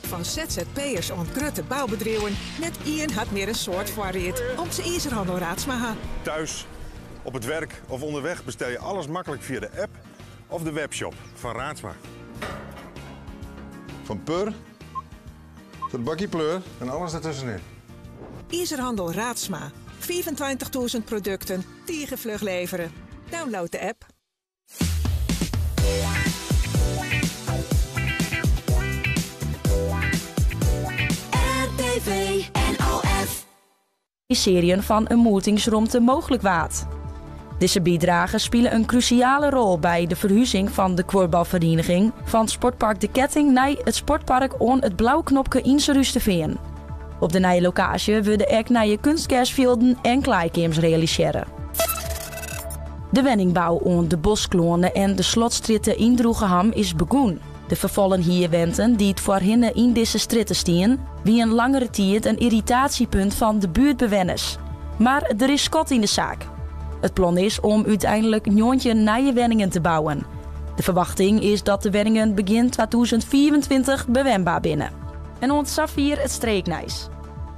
Fan ZZP'ers oant grutte boubedriuwen, net ien hat mear in soad foarried om't se Izerhannel Raadsma ha. Thuis, op het werk of onderweg bestel je alles makkelijk via de app of de webshop van Raadsma. Van pur tot bakje pleur en alles ertussenin. Izerhannel Raadsma, 25.000 produkten, tige fluch levere. Download de app. RTV NOF. Realisearjen fan in moetingsromte mooglik waard. Dizze bydrage spile in krusiale rol by de ferhuzing fan de kuorbalferieniging fan Sportpark De Ketting nei it sportpark oan it Blauknopke yn Surhústerfean. Op de nije lokaasje wurde ek nije kunstgersfjilden en klaaikeamers realisearre. De wenningbou oan de Boskloane en de Slotstrjitte yn Droegeham is begûn. De ferfallen hierwenten dy't foarhinne yn dizze strjitte stien, wienen langere tiid in yrritaasjepunt fan de buertbewenners. Mar der is skot yn de saak. It plan is om úteinlik 19 nije wenningen te bouwen. De ferwachting is dat de wenningen begjin 2025 bewenber binne. En oant safier it streeknijs.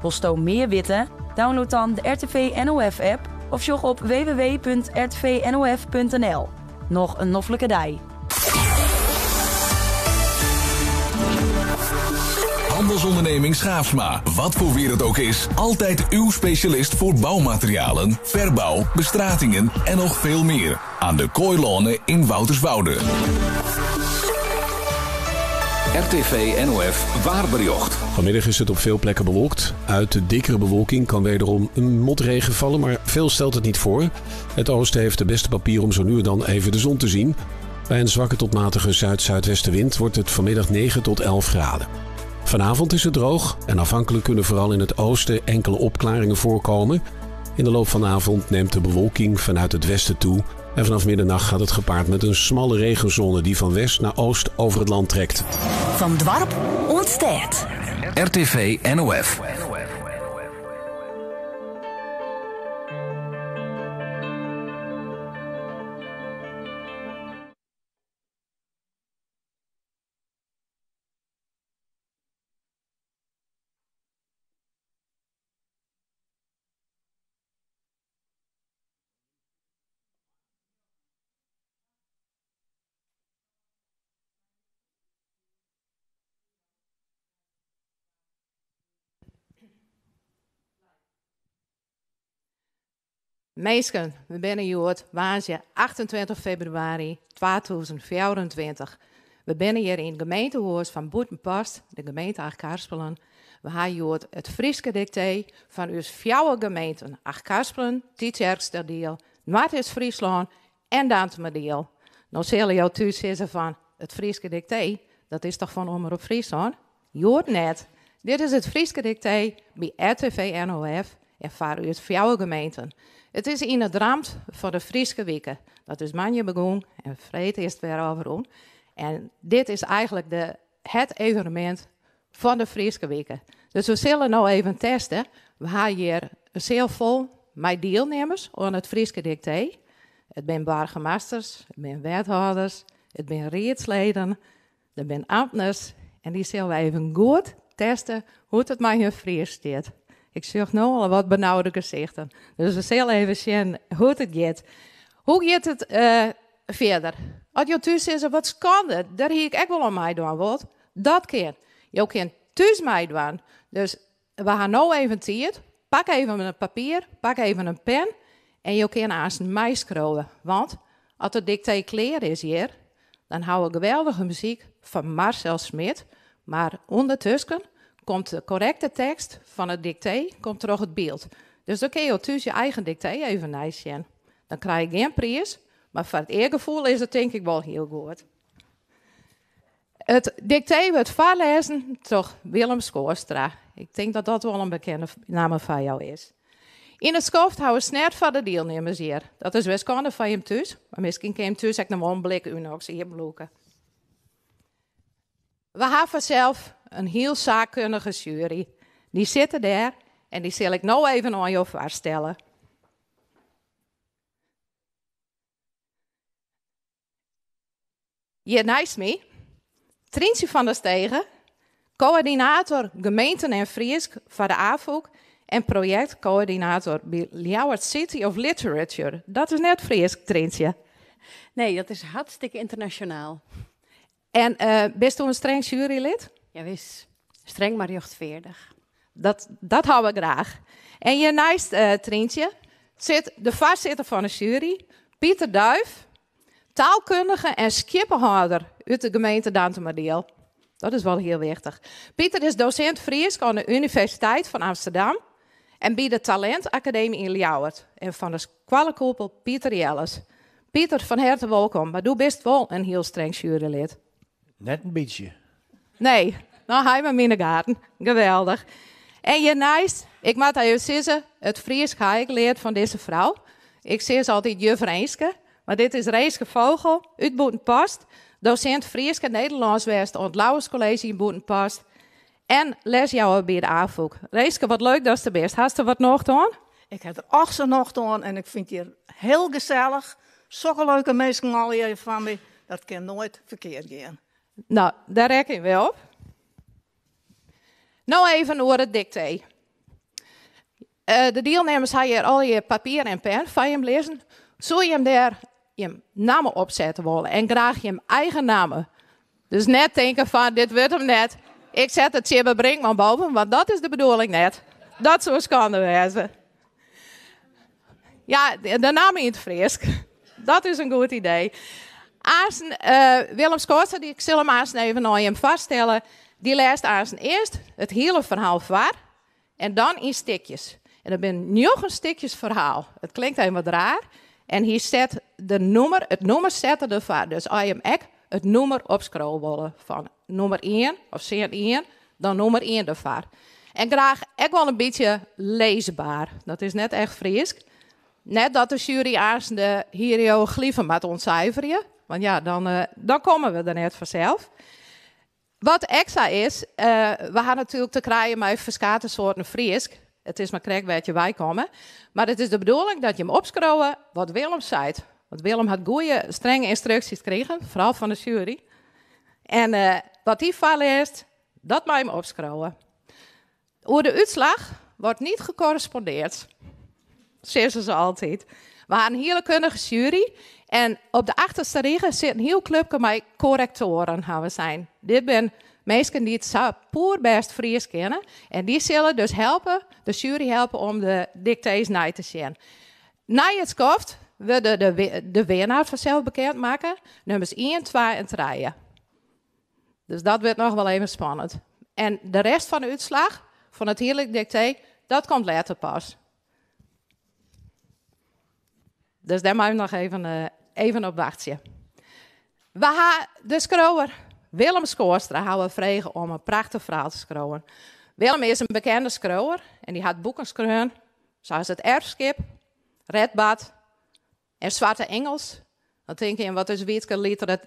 Wolsto mear witte? Download dan de RTV NOF app of sjoch op www.rtvnof.nl. Noch in noflike dei. Handelsonderneming Schaafsma. Wat voor weer het ook is, altijd uw specialist voor bouwmaterialen, verbouw, bestratingen en nog veel meer. Aan de Kooiloane in Wouterswoude. RTV NOF Waarberjocht. Vanmiddag is het op veel plekken bewolkt. Uit de dikkere bewolking kan wederom een motregen vallen, maar veel stelt het niet voor. Het oosten heeft de beste papier om zo nu en dan even de zon te zien. Bij een zwakke tot matige zuid-zuidwestenwind wordt het vanmiddag 9 tot 11 graden. Vanavond is het droog en afhankelijk kunnen vooral in het oosten enkele opklaringen voorkomen. In de loop van de avond neemt de bewolking vanuit het westen toe. En vanaf middernacht gaat het gepaard met een smalle regenzone die van west naar oost over het land trekt. Fan doarp oant stêd. RTV NOF. Minsken, we binne hjoed woansdei 28 febrewaris 2024. We binne hjir yn it gemeentehûs fan Bûtenpost, de gemeente Achtkarspelen. We ha hjoed it Fryske diktee fan ús fjouwer gemeenten, Achtkarspelen, Tytsjerksteradiel, Noardeast-Fryslân en Dantumadiel. No sille jo thús sizze fan it Fryske diktee, dat is toch fan Omrop Fryslân? Hjoed net. Dit is it Fryske diktee by RTV NOF en foar ús fjouwer gemeenten. It is yn it ramt fan de Fryske Wike. Dat is moandei begûn en freed is it wer ôfrûn. En dit is eigentlik de, het evenemint fan de Fryske Wike. Dus we sille no even teste. We ha hjir in seal fol mei dielnimmers oan it Fryske diktee. It binne boargemasters, it binne wethâlders, it binne riedsleden, der binne amtners en dy sille we even goed teste hoe't it mei hun Frysk stiet. Ik sjoch no al wat benaude gesichten. Dus we sille even sjen hoe't it giet. Hoe giet it fierder? As jo thús sizze, wat skande, dêr hie ik ek wol oan meidwaan wold. Dat kin. Jo kin thús meidwaan. Dus we ha no even tiid. Pak even in papier, pak even in pen en jo kinne aansten meiskriuwe. Want as it diktee klear is hjir, dan ha we geweldige muzyk fan Marcel Smit. Mar ûndertusken komt de korrekte tekst fan it diktee komt troch it byld. Dus dan kinne jo thús je eigen diktee even neisjen. Dan krije je gjin priis, mar foar it eargefoel is it tink ik wol hiel goed. It diktee wurdt foarlêzen troch Willem Schoorstra. Ik tink dat dat wol in bekende namme foar jo is. Yn it skoft hawwe we snert foar de dielnimmers hjir. Dat is wer skande foar jim thús, mar miskien kin jim thús ek noch wol in blik Unox iepenlûke. We ha fansels in hiel saakkundige sjuery. Dy sitte dêr en dy sil ik no even oan jo foarstelle. Hjir neist my, Tryntsje van der Stege, Koördinator Gemeenten en Frysk foar de Afûk en projektkoördinator by Ljouwert City of Literature. Dat is net Frysk, Tryntsje. Nee, dat is hartstikke ynternasjonaal. En bisto in streng sjuerylid? Jawis. Streng mar rjochtfeardich. Dat, dat hawwe we graach. En hjirneist uh, Tryntsje sit de foarsitter fan de sjuery, Pieter Duijff, taalkundige en skieppehâlder út de gemeente Dantumadiel. Dat is wol hiel wichtich. Pieter is dosint Frysk oan de Universiteit fan Amsterdam en by de Talentacademie yn Ljouwert en fan de skoallekoepel Piter Jelles. Pieter, fan herte wolkom, mar do bist wol in hiel streng sjuerylid. Net in bytsje. Nee, no ha jim my yn de gaten. Geweldich. En hjirneist, ik moat even sizze, it Frysk ha ik leard fan dizze frou. Ik sis altyd juf Rinske, mar dit is Rinske Vogel út Bûtenpost, dosint Frysk en Nederlânsk west oan it Lauwers College yn Bûtenpost en lesjouwer by de Afûk. Rinske, wat leuk datst der bist. Hast der wat nocht oan? Ik ha der och sa'n nocht oan en ik fyn it hjir hiel gesellich. Sokke leuke minsken allegear foar my, dat kin noait ferkeard gean. No, dêr rekkenje we op. No even oer it diktee. Eh, de dielnimmers ha hjir allegear papier en pen foar jim lizzen. Soe jim dêr jim namme op sette wolle en graach jim eigen namme. Dus net tinke fan dit wurdt him net. Ik set it Tsjibbe Brinkman boven, want dat is de bedoeling net. Dat soe skande wêze. Ja, de namme yn it Frysk. Dat is in goed idee. Aansten, uh, Willem Schoorstra, ik sil him aansten even nei jim foarstelle. Dy lêst aansten earst it hiele ferhaal foar en dan yn stikjes. En dat binne njoggen stikjes ferhaal. It klinkt even wat raar. En hy set de nûmer, it nûmer set er derfoar. Dus as jim ek it nûmer opskriuwe wolle fan nûmer ien of sin ien, dan nûmer ien derfoar. En graach ek wol in bytsje lêsber. Dat is net echt Frysk. Net dat de sjuery aansten de hieroglifen moat ûntsiferje, want ja, dan, uh, dan komme we der net fansels. Wat ek sa is, uh, we ha natuerlik te krijen mei ferskate soarten Frysk. It is mar krekt wêr't je weikomme. Mar it is de bedoeling dat jim opskriuwe wat Willem seit. Want Willem hat goede, strenge ynstruksjes krigen, foaral fan de sjuery. En uh, wat hy foarlêst, dat mei jim opskriuwe. Oer de útslach wurdt net gekorrespondeard. Sizze se altyd. We ha in hiele kundige sjuery. En op de achterste rige sit in hiel klupke mei korrektoaren, ha we sein. Dit binne minsken dy't sa poerbêst Frysk kinne. En dy sille dus helpe, de sjuery helpe om de diktees nei te sjen. Nei it skoft wurde de, de winner fansels bekend makke. Nûmers 1, 2 en 3. Dus dat wurdt noch wol even spannend. En de rest fan de útslach fan it hiele diktee, dat komt letter pas. Dus dêr moatte we noch even, uh, even op wachtsje. We ha de skriuwer Willem Schoorstra ha we frege om in prachtich ferhaal te skriuwen. Willem is in bekende skriuwer en dy hat boeken skreaun, sa as It Erfskip, Redbad en Swarte Ingels. Dan tinke je, wat is Wietske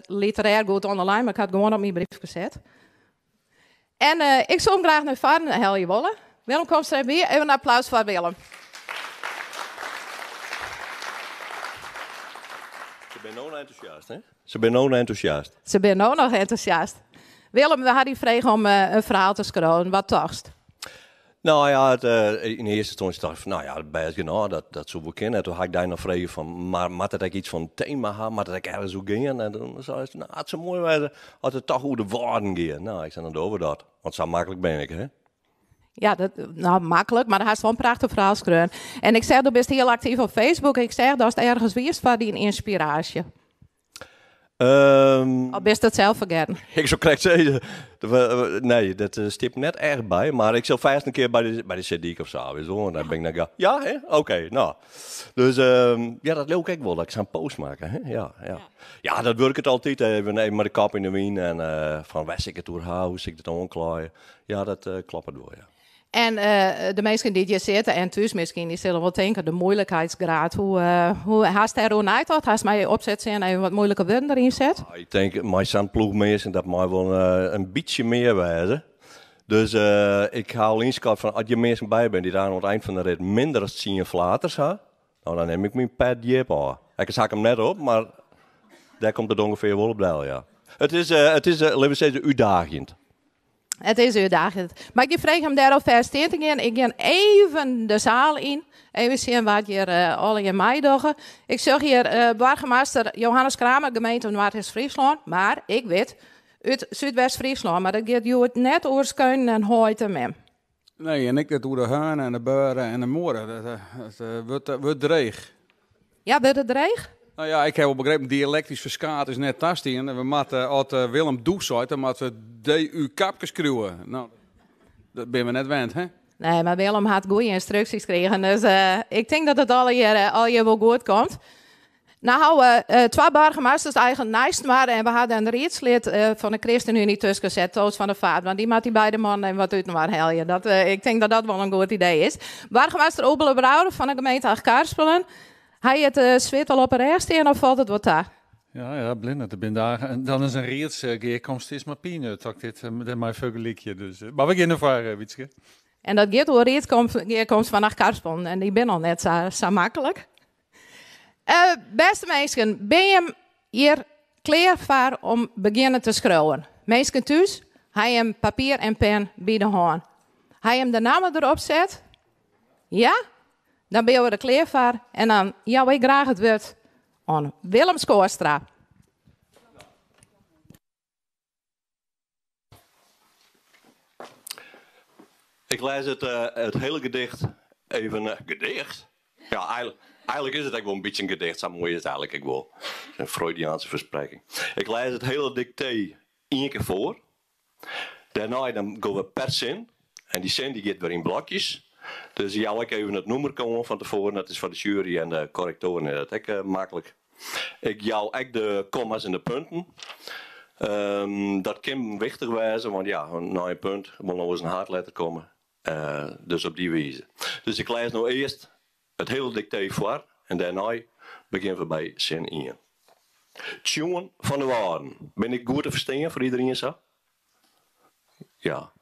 literêr goed oan de lijn, mar ik ha it gewoan op myn briefke set. En uh, ik soe him graach nei foaren helje wolle. Willem, komst der even by? Even in applaus foar Willem. Se binne no entûsjast, hè? Se binne no entûsjast. Se binne no noch entûsjast. Willem, we ha dy frege om uh, in ferhaal te skriuwen. Wat tochtst? No ja, it, uh, yn earste ynstânsje tocht ik fan, no ja, bêst genôch, dat, dat soe wol kinne. Toen ha ik dy noch frege fan, mar moat it ek yts fan tema ha? Moat it ek ergens oer gean? En toen seist, no, it soe moai wêze as it toch oer de Wâlden gie. No, ik sei, dan dogge we dat. Want sa maklik bin ik, hè? Ja, dat, no, maklik, mar hast wol in prachtich ferhaal skreaun. En ik seach, do bist hiel aktyf op Facebook. Ik seach datst ergens wiest foar dyn ynspiraasje. Um, Of bist dat sels fergetten? Ik soe krekt sizze, nee, dat eh, stiet net echt by. Mar ik sil fêst in kear by de, by de Seedyk of sa, witst wol. Dan bin ik dan ja, hè? Oké, no. Dus um, ja, dat leau ik ek wol, dat ik sa'n post makke. Hè? Ja, ja. Ja, dat wurket altyd even, even mei de kop yn de wyn en uh, fan wêr sil ik it oer ha, hoe sil ik dit oanklaaie. Ja, dat uh, kloppet wol, ja. En uh, de minsken dy't hjir sitte en thús miskien, dy sille wol tinke, de moeilijkheidsgraad. Hoe, uh, hoe hast dêroer neitocht? Hast mei opsetsin even wat moeilike wurden deryn set? Ja, ik tink, mei sa'n ploech minsken, dat mei wol uh, in bytsje mear wêze. Dus uh, ik ha al ynskat fan, as hjir minsken by binne dy't oan it ein fan de rit minder as 10 flaters ha, no, dan nim ik myn pet djip ôf. Ik sak him net op, mar dêr komt it ûngefear wol op del, ja. It is, uh, it is uh, litte we sizze, útdaagjend. It is útdaagjend. Mar ik freegje om dêr alfêst stean te gean. Ik gean even de saal yn. Even sjen wa't hjir allegear meidogge. Ik sjoch hjir boargemaster Johannes Kramer, gemeente Noardeast-Fryslân. Mar ik wit, út Súdwest-Fryslân. Mar dat giet hjoed net oer skeunen en heit en mem. Nee, en ek net oer de hearne en de beure en de muorre. Dat wurdt, wurdt dreech. Ja, wurdt it dreech? Nou ja, ik ha wol begrepen, dialektysk ferskaat is net tastien. En we moatte, as Willem doe seit, dan moatte we DU kapke skriuwe. Nou, dat binne we net wend, hè? Nee, mar Willem hat goede ynstruksjes krigen, dus ik tink dat it allegear, allegear wol goed komt. Nou hawwe we twa boargemasters eigentlik neist inoar en we hawwe in riedslid fan de ChristenUnie tusken set, Toos van der Vaart, want dy moat dy beide mannen even wat útinoar helje. Dat, ik tink dat dat wol in goed idee is. Boargemaster Oebele Brouwer fan de gemeente Achtkarspelen, ha je it swit al op 'e rêch stean of falt it wat ta? Ja, ja, blinder. Der binne dagen en dan is in riedsgearkomste is mar peanut, as ik dit dermei fergelykje. Dus, mar we gean derfoar, Wietske. En dat giet oer riedsgearkomst fan Achtkarspelen en dy binne al net sa, sa maklik. Bêste minsken, binne jim hjir klear foar om begjinne te skriuwen? Minsken thús, ha jim papier en pen by de hân? Ha jim de namme derop set? Ja? Dan binne we der klear foar en dan jou ik graach it wurd oan Willem Schoorstra. Ik lês it, it hiele gedicht even. Gedicht? Ja, eigentlik is it ek wol in bytsje in gedicht, sa moai is it eigentlik ek wol. In Freudiaanse ferspreking. Ik lês it hiele diktee ien kear foar. Dêrnei dan gean we per sin en dy sin dy giet wer yn blokjes. Dus jou ik even it nûmerke oan fan tefoaren, dat is foar de sjuery en de korrektoaren is dat ek maklik. Ik jou ek de komma's en de punten. Dat kin wichtich wêze, want ja, nei in punt wol noch ris in haadletter komme. Dus op dy wize. Dus ik lês no earst it hiele diktee foar en dêrnei begjinne we by sin ien. Tsjoen fan de Wâlden. Bin ik goed te ferstean foar iderien sa? Ja.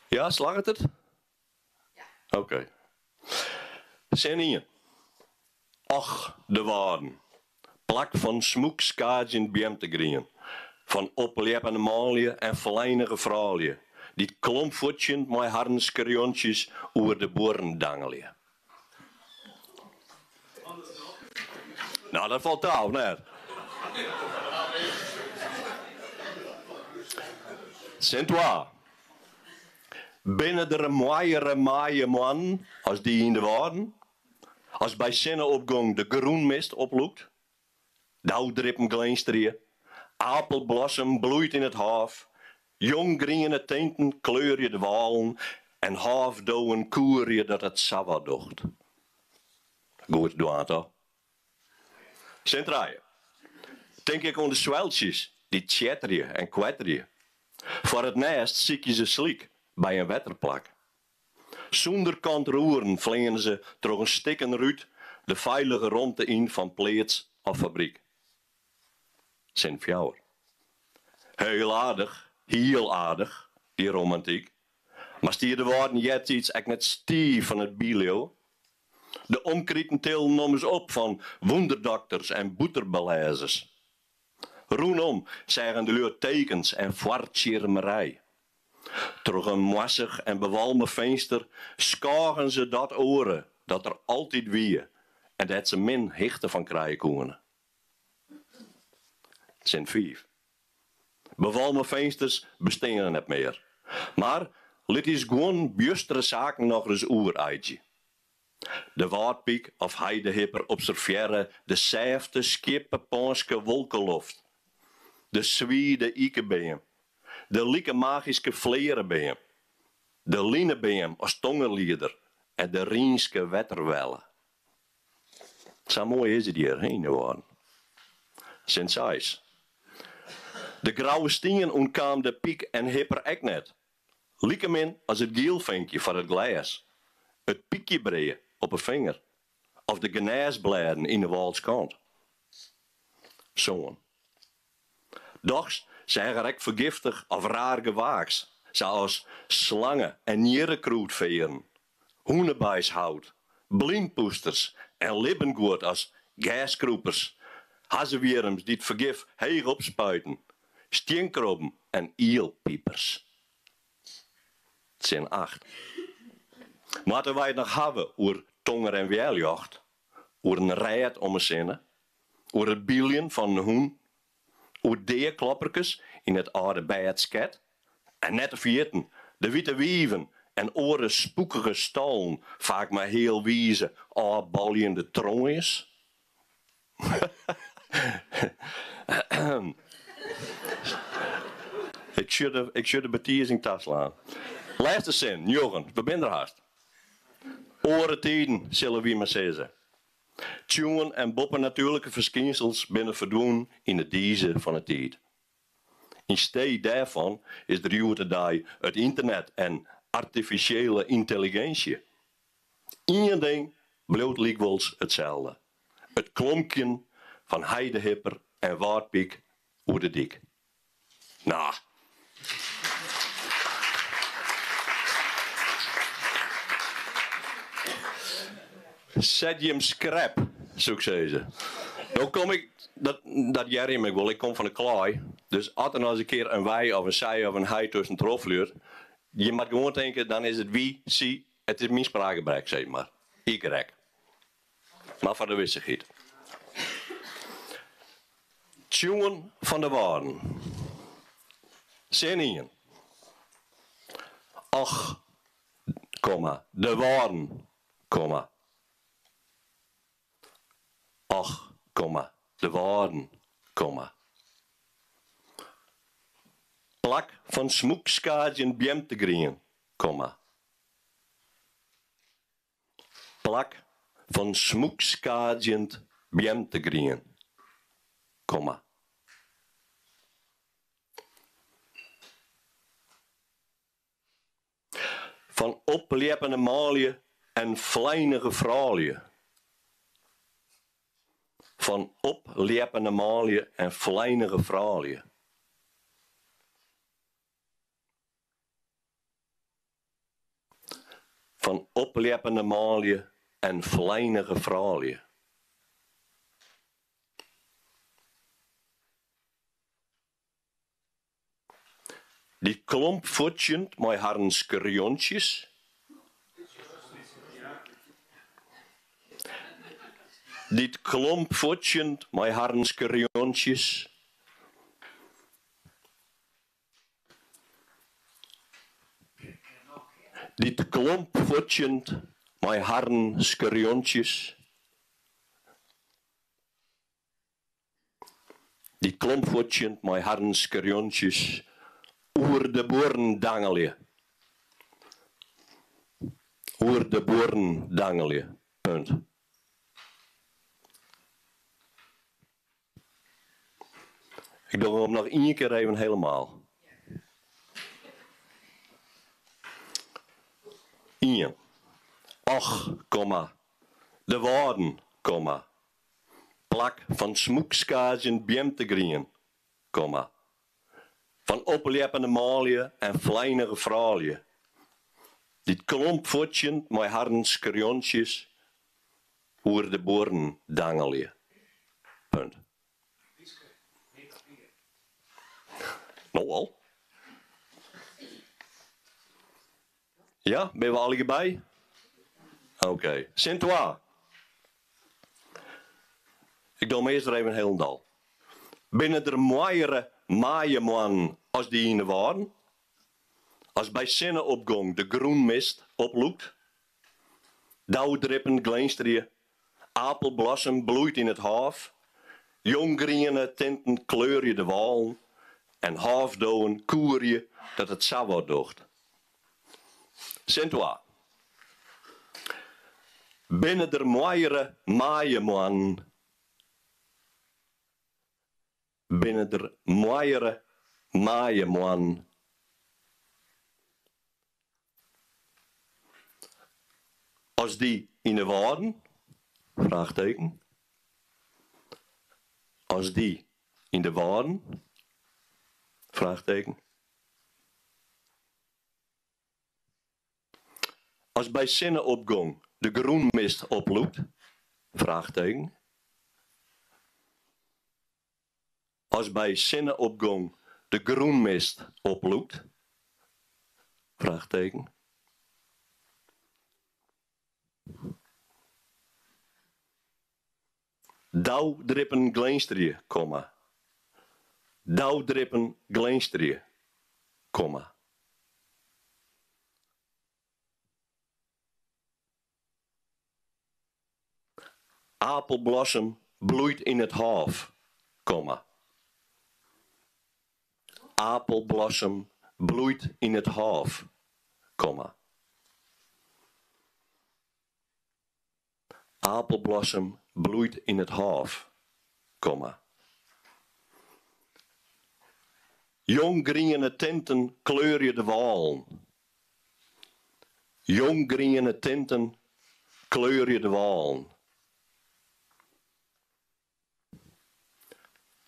Ja, slagget it? Oké. Sin ien. Och, de Wâlden. Plak fan smûk skaadzjend beamtegrien, fan opljeppende manlju en flijnige froulju, dy't klompfuotsjend mei harren skreontsjes oer de buorren dangelje. Nou, dat falt ta, of net? Sin twa. Binne der moaiere maaiemoannen as dy yn de Wâlden? As by sinne-opgong de grûnmist oplûkt, Doudrippen glinsterje, apelblossem bloeit yn it hôf, jonggriene tinten kleurje de wâlen en hôfdowen koerje dat it sawat docht. Goed dwaan, toch? Sin trije. Tink ik oan de sweltsjes dy't tsjetterje en kwetterje. Foar it nêst sykje se slyk by in wetterplak. Sûnder kantroeren fleane se troch in stikken rút de feilige romte yn fan pleats of fabryk. Sin fjouwer. Heel aardich, hiel aardich, dy romantyk. Mar stie de Wâlden eartiids ek net stiif fan it byleau? De omkriten tillen ommers op fan wûnderdokters en bûterbelêzers. Rûnom seagen de lju tekens en foartsjirmerij. Troch in moassich en bewalme finster skôgen se dat oare dat der altyd wie en dêr't se min hichte fan krije koene. Sin fiif. Bewalme finsters besteane net mear, mar lit ús guon bjustere saken nochris oereidzje. De wâldpyk of heidehipper observearre de sêfte skieppepânske wolkeloft, de swide ikebeam, de like magyske flearebeam, de linebeam as tongerlieder en de Rynske wetterwelle. Sa moai is it hjir, hè, yn de Wâlden. Sin seis. De grauwe stien ûntkaam de pyk en hipper ek net. Likemin as it gielfinkje foar it glês, it pykjebrea op 'e finger of de genêsblêden yn 'e wâldskant. Sân. Dochs seach er ek fergiftich of raar gewaaks, sa as slange en njirrekrûdfearren, hûnebeishout, blynpûsters en libben guod as gerskrûpers. Hazzewjirms dy't fergif heech opspuiten, stienkrobben en ielpipers. Sin acht. Moatte wy it noch hawwe oer tonger en wjerljocht, oer in rêd om 'e sinne, oer it byljen fan in hûn, oer deaklopperkes yn it âlde bêdsket en net te ferjitten de wite wiven en oare spûkige stallen, faak mei healwize ôfbaljende troanjes? Ik sjoch de, ik sjoch de betizing taslaan. Lêste sin, njoggen, we binne der hast. Oare tiden, sille wy mar sizze. Tsjoen en boppenatuerlike ferskynsels binne ferdwûn yn de dize fan 'e tiid. Yn stee dêrfan is der hjoed-de-dei it ynternet en artifisjele yntelliginsje. Ien ding bliuwt lykwols itselde, it klompkjen fan heidehipper en wâldpyk oer de dyk. No. Set jim skrep, soe ik sizze. No kom ik, dat, dat hear jim ek wol, ik kom fan de klaai. Dus as der nochris in kear in wy of in sy of in hy tuskentroch fleurt, je moat gewoan tinke, dan is it wy, sy, it is myn spraakgebrek, sis mar. Y. Mar foar de wissichheid. Tsjoen fan de Wâlden. Sin ien. Och, komma, de Wâlden, komma. Och, komma, de Wâlden, komma. Plak fan smûkskaadzjend beamtegrien, komma. Plak fan smûkskaadzjend beamtegrien, komma. Fan opljeppende manlju en flijnige froulju. Fan opljeppende manlju en flijnige froulju. Fan opljeppende manlju en flijnige froulju. Dy't klompfuotsjend mei harren skerjontsjes. Dy't klompfuotsjend mei harren skerjontsjes. Dy't klompfuotsjend mei harren skerjontsjes. Dy't klompfuotsjend mei harren skerjontsjes oer de buorren dangelje. Oer de buorren dangelje. Punt. Ik doch him noch ien kear even helemaal. Ien. Och, komma, de Wâlden, komma, plak fan smûkskaadzjend beamtegrien, komma, fan opljeppende manlju en flijnige froulju, dy't klompfuotsjend mei harren skerjontsjes oer de buorren dangelje. Punt. No al. Ja, binne we allegear by? Oké. Sin twa. Ik doch him earst wer even hielendal. Binne der moaiere maaiemoannen as dy yn de Wâlden? As by sinne-opgong de grûnmist oplûkt? Doudrippen glinsterje, apelblossem bloeit yn it hôf, jonggriene tinten kleurje de wâlen en hôfdowen koerje dat it sa wat docht. Sin twa. Binne der moaiere maaiemoannen? Binne der moaiere maaiemoannen? As dy yn 'e Wâlden? Fraachteken. As dy yn de Wâlden? Fraachteken. As by sinne-opgong de grûnmist oplûkt? Fraachteken. As by sinne-opgong de grûnmist oplûkt? Fraachteken. Daudrippen glinsterje, komma. Daudrippen glinsterje, komma. Apelblossem bloeit yn it hôf, komma. Apelblossem bloeit yn it hôf, komma. Apelblossem bloeit yn it hôf, komma. Jonggriene tinten kleurje de wâlen. Jonggriene tinten kleurje de wâlen.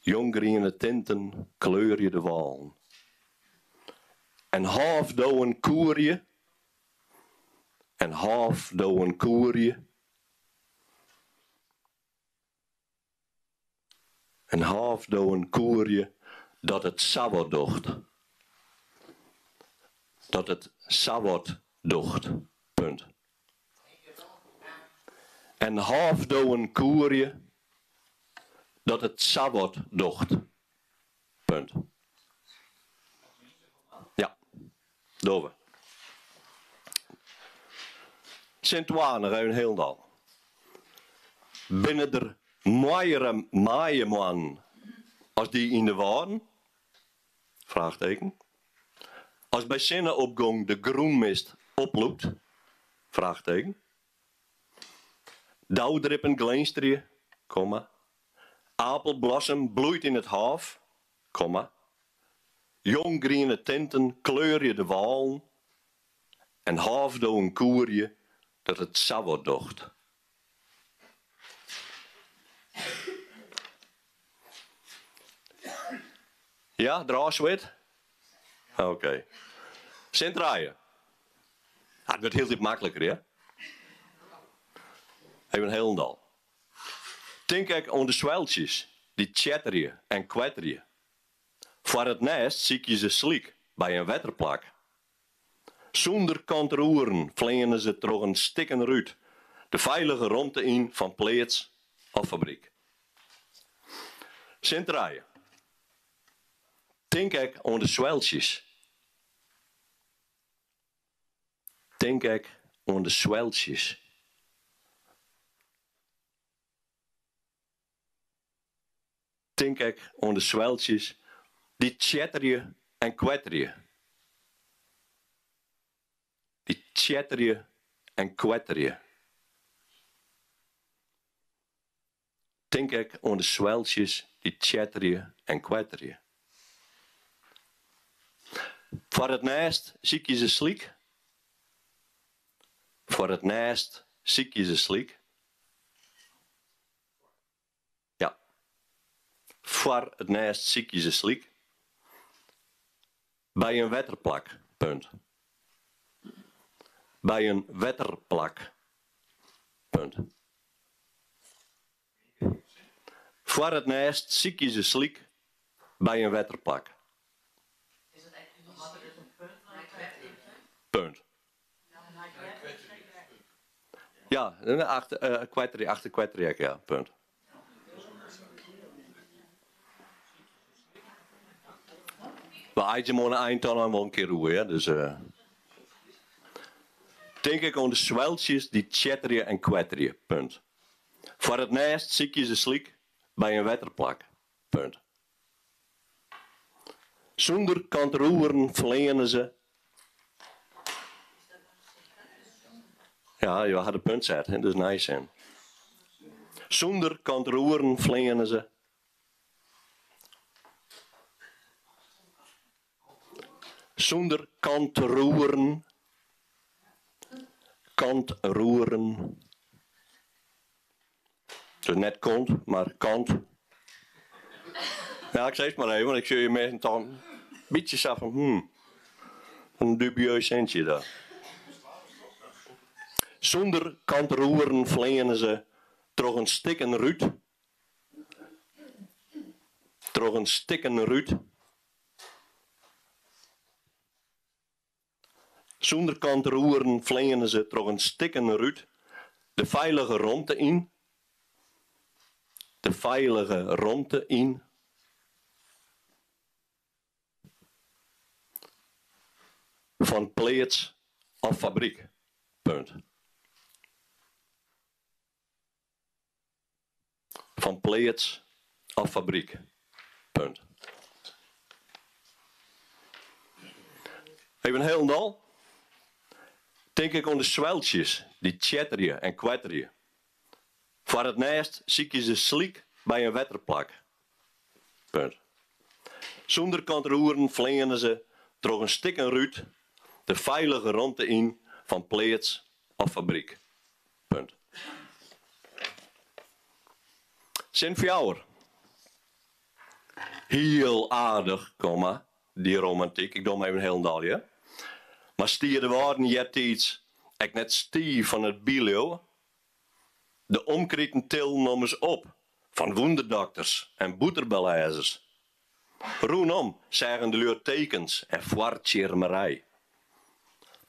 Jonggriene tinten kleurje de wâlen. En hôfdowen koerje. En hôfdowen koerje. En hôfdowen koerje dat it sawat docht. Dat it sawat docht. Punt. En hôfdowen koerje dat it sawat docht. Punt. Ja, dogge we. Sin twa noch even hielendal. Binne der moaiere maaiemoannen as dy yn de Wâlden? Fraachteken. As by sinne-opgong de grûnmist oplûkt? Fraachteken. Daudrippen glinsterje, komma. Apelblossem bloeit yn it hôf, komma. Jonggriene tinten kleurje de wâlen en hôfdowen koerje dat it sawat docht. Ja, drôfswit? Oké. Sin trije. Ah, it wurdt hieltyd makliker, hear. Even hielendal. Tink ek oan de sweltsjes dy't tsjetterje en kwetterje. Foar it nêst sykje se slyk by in wetterplak. Sûnder kantroeren fleane se troch in stikken rút de feilige romte yn fan pleats of fabryk. Sin trije. Tink ek oan de sweltsjes. Tink ek oan de sweltsjes. Tink ek oan de sweltsjes dy't tsjetterje en kwetterje. Dy't tsjetterje en kwetterje. Tink ek oan de sweltsjes dy't tsjetterje en kwetterje. Foar it nêst sykje se slyk. Foar it nêst sykje se slyk. Ja. Foar it nêst sykje se slyk. By in wetterplak. Punt. By in wetterplak. Punt. Foar it nêst sykje se slyk by in wetterplak. Punt. Ja, achter, kwetterje, achter kwetterje ek, ja, punt. We eitsje him oan de ein ta noch wol in kear oer, ja, dus. Tink ek oan de sweltsjes dy't tsjetterje en kwetterje, punt. Foar it nêst sykje se slyk by in wetterplak, punt. Sûnder kantroeren fleane se. Ja, jo ha de punt set, dus nije sin. Sûnder kantroeren fleane se. Sûnder kantroeren. Kantroeren. Dus net kont, mar kant. Ja, ik sis it mar even, want ik sjoch je minsken toch in bytsje sa fan hmm, in dubieus sintsje dat. Sûnder kantroeren fleane se troch in stikken rút. Troch in stikken rút. Sûnder kanteroeren fleane se troch in stikken rút de feilige romte yn. De feilige romte yn. Fan pleats of fabryk. Punt. Fan pleats of fabryk. Punt. Even hielendal tink ik oan de sweltsjes dy't tsjetterje en kwetterje. Foar it nêst sykje se slyk by in wetterplak. Punt. Sûnder kanteroeren fleane se troch in stikken rút de feilige romte yn fan pleats of fabryk. Punt. Sin fjouwer. Hiel aardich, komma, dy romantyk, ik doch him even hielendal, hear. Mar stie de Wâlden eartiids ek net stiif fan it byleauwe? De omkriten tilden ommers op fan wûnderdokters en bûterbelêzers. Rûnom seagen de lju tekens en foartsjirmerij.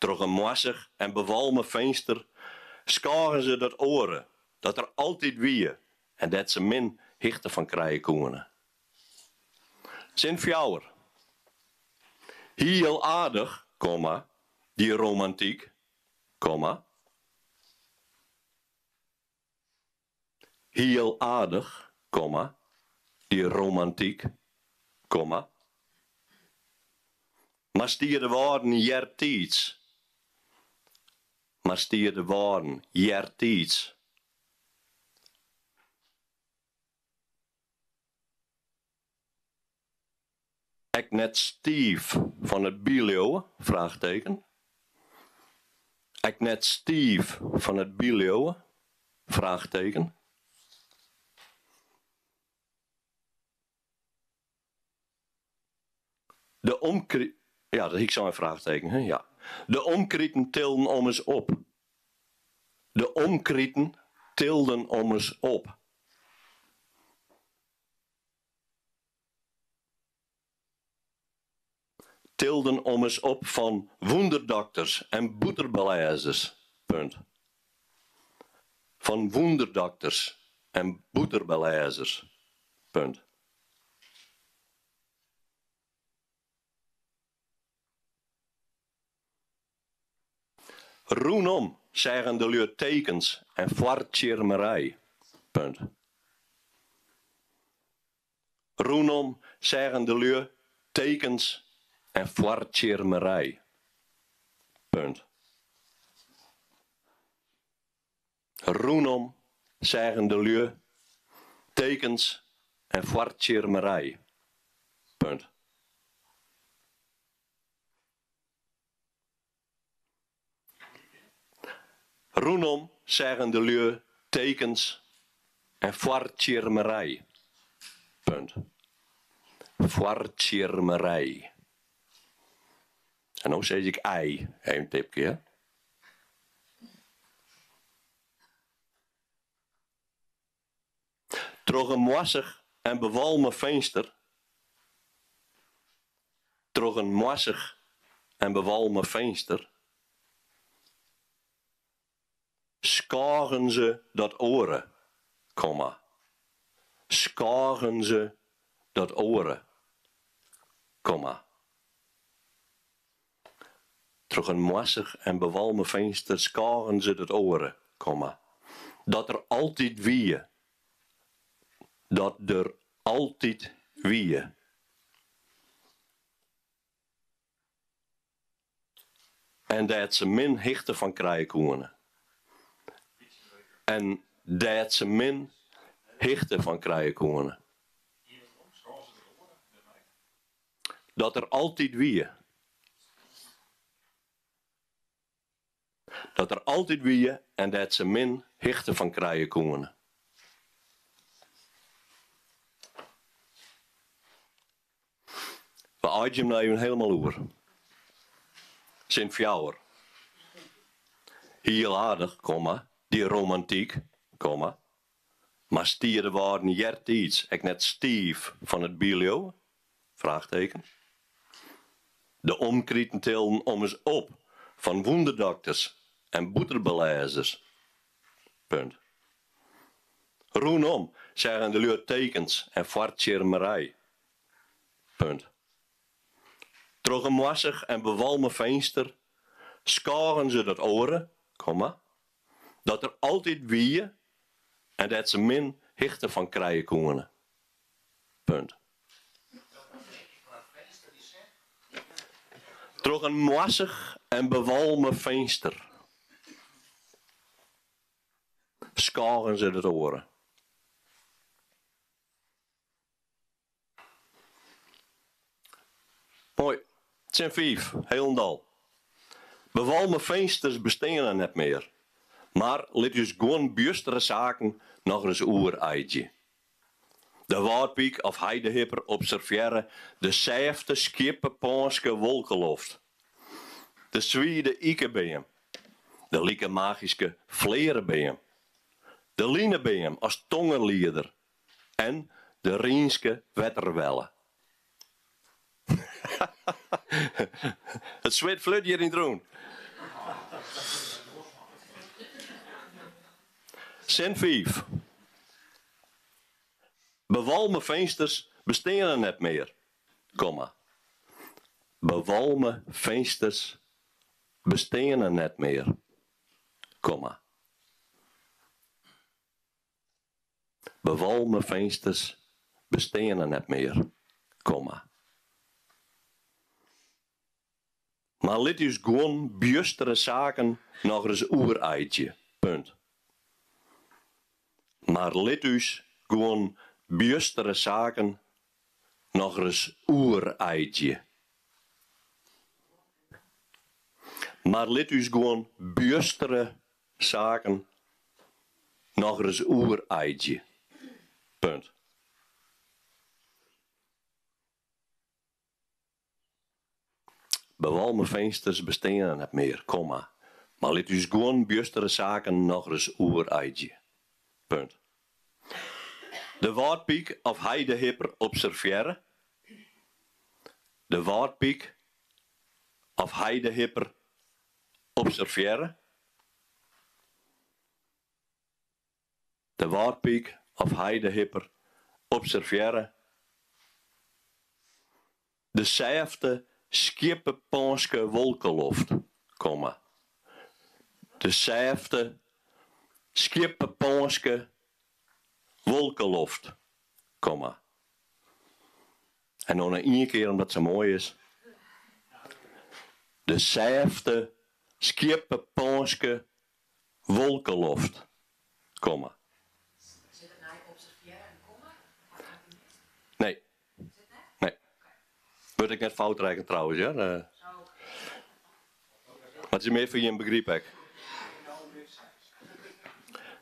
Troch in moassich en bewalme finster skôgen se dat oare dat der altyd wie en dêr't se min hichte fan krije koene. Sin fjouwer. Hiel aardich, komma, dy romantyk, komma. Hiel aardich, komma, dy romantyk, komma. Mar stie de Wâlden eartiids, mar stie de Wâlden eartiids. Ek net stiif fan it byleauwe? Frachteken. Ek net stiif fan it byleauwe? Frachteken. De omkri-, ja, dat hie ik sein, fraachteken, hè, ja. De omkriten tilden ommers op. De omkriten tilden ommers op. Tilden ommers op fan wûnderdokters en bûterbelêzers. Punt. Fan wûnderdokters en bûterbelêzers. Punt. Rûnom seagen de lju tekens en foartsjirmerij. Punt. Rûnom seagen de lju tekens en foartsjirmerij. Punt. Rûnom seagen de lju tekens en foartsjirmerij. Punt. Rûnom seagen de lju tekens en foartsjirmerij. Punt. Foartsjirmerij. En no sis ik ei, even tipke, hè. Troch in moassich en bewalme finster Troch in moassich en bewalme finster skôgen se dat oare, komma, skôgen se dat oare, komma. Troch in moassich en bewalme finster skôgen se dat oare, komma, dat der altyd wie, dat der altyd wie. En dêr't se min hichte fan krije koene. En dêr't se min hichte fan krije koene. Dat der altyd wie. Dat der altyd wie en dêr't se min hichte fan krije koene. We eidzje him no even helemaal oer. Sin fjouwer. Hiel aardich, komma, dy romantyk, komma. Mar stie de Wâlden eartiids ek net stiif fan it byleauwe? Fraachteken. De omkriten tilden ommers op fan wûnderdokters en bûterbelêzers. Punt. Rûnom seagen de lju tekens en foartsjirmerij. Punt. Troch in moassich en bewalme finster skôgen se dat oare, komma, dat der altyd wie en dêr't se min hichte fan krije koene. Punt. Troch in moassich en bewalme finster skôgen se dat oare. Moai. Sin fiif, hielendal. Bewalme finsters besteane net mear, mar lit ús guon bjustere saken nochris oereidzje. De wâldpyk of heidehipper observearre de sêfte skieppepânske wolkeloft, de swide ikebeam, de like magyske flearebeam, de linebeam as tongerlieder en de Rynske wetterwelle. It swit flut hjir yn 't rûn. Sin fiif. Bewalme finsters besteane net mear, komma. Bewalme finsters besteane net mear, komma. Bewalme finsters besteane net mear, komma. Mar lit ús guon bjustere saken nochris oereidzje, punt. Mar lit ús guon bjustere saken nochris oereidzje. Mar lit ús guon bjustere saken nochris oereidzje. Punt. Bewalme finsters besteane net mear, komma, mar lit ús guon bjustere saken nochris oereidzje. Punt. De wâldpyk of heidehipper observearre. De wâldpyk of heidehipper observearre. De wâldpyk of heidehipper observearre. De sêfte skieppepânske wolkeloft, komma. De sêfte skieppepânske wolkeloft, komma. En no noch ien kear omdat it sa moai is. De sêfte skieppepânske wolkeloft, komma. Nee. Nee. Wurdt ek net fout rekkene trouwens hear. Mar it is mear foar jim begryp ek.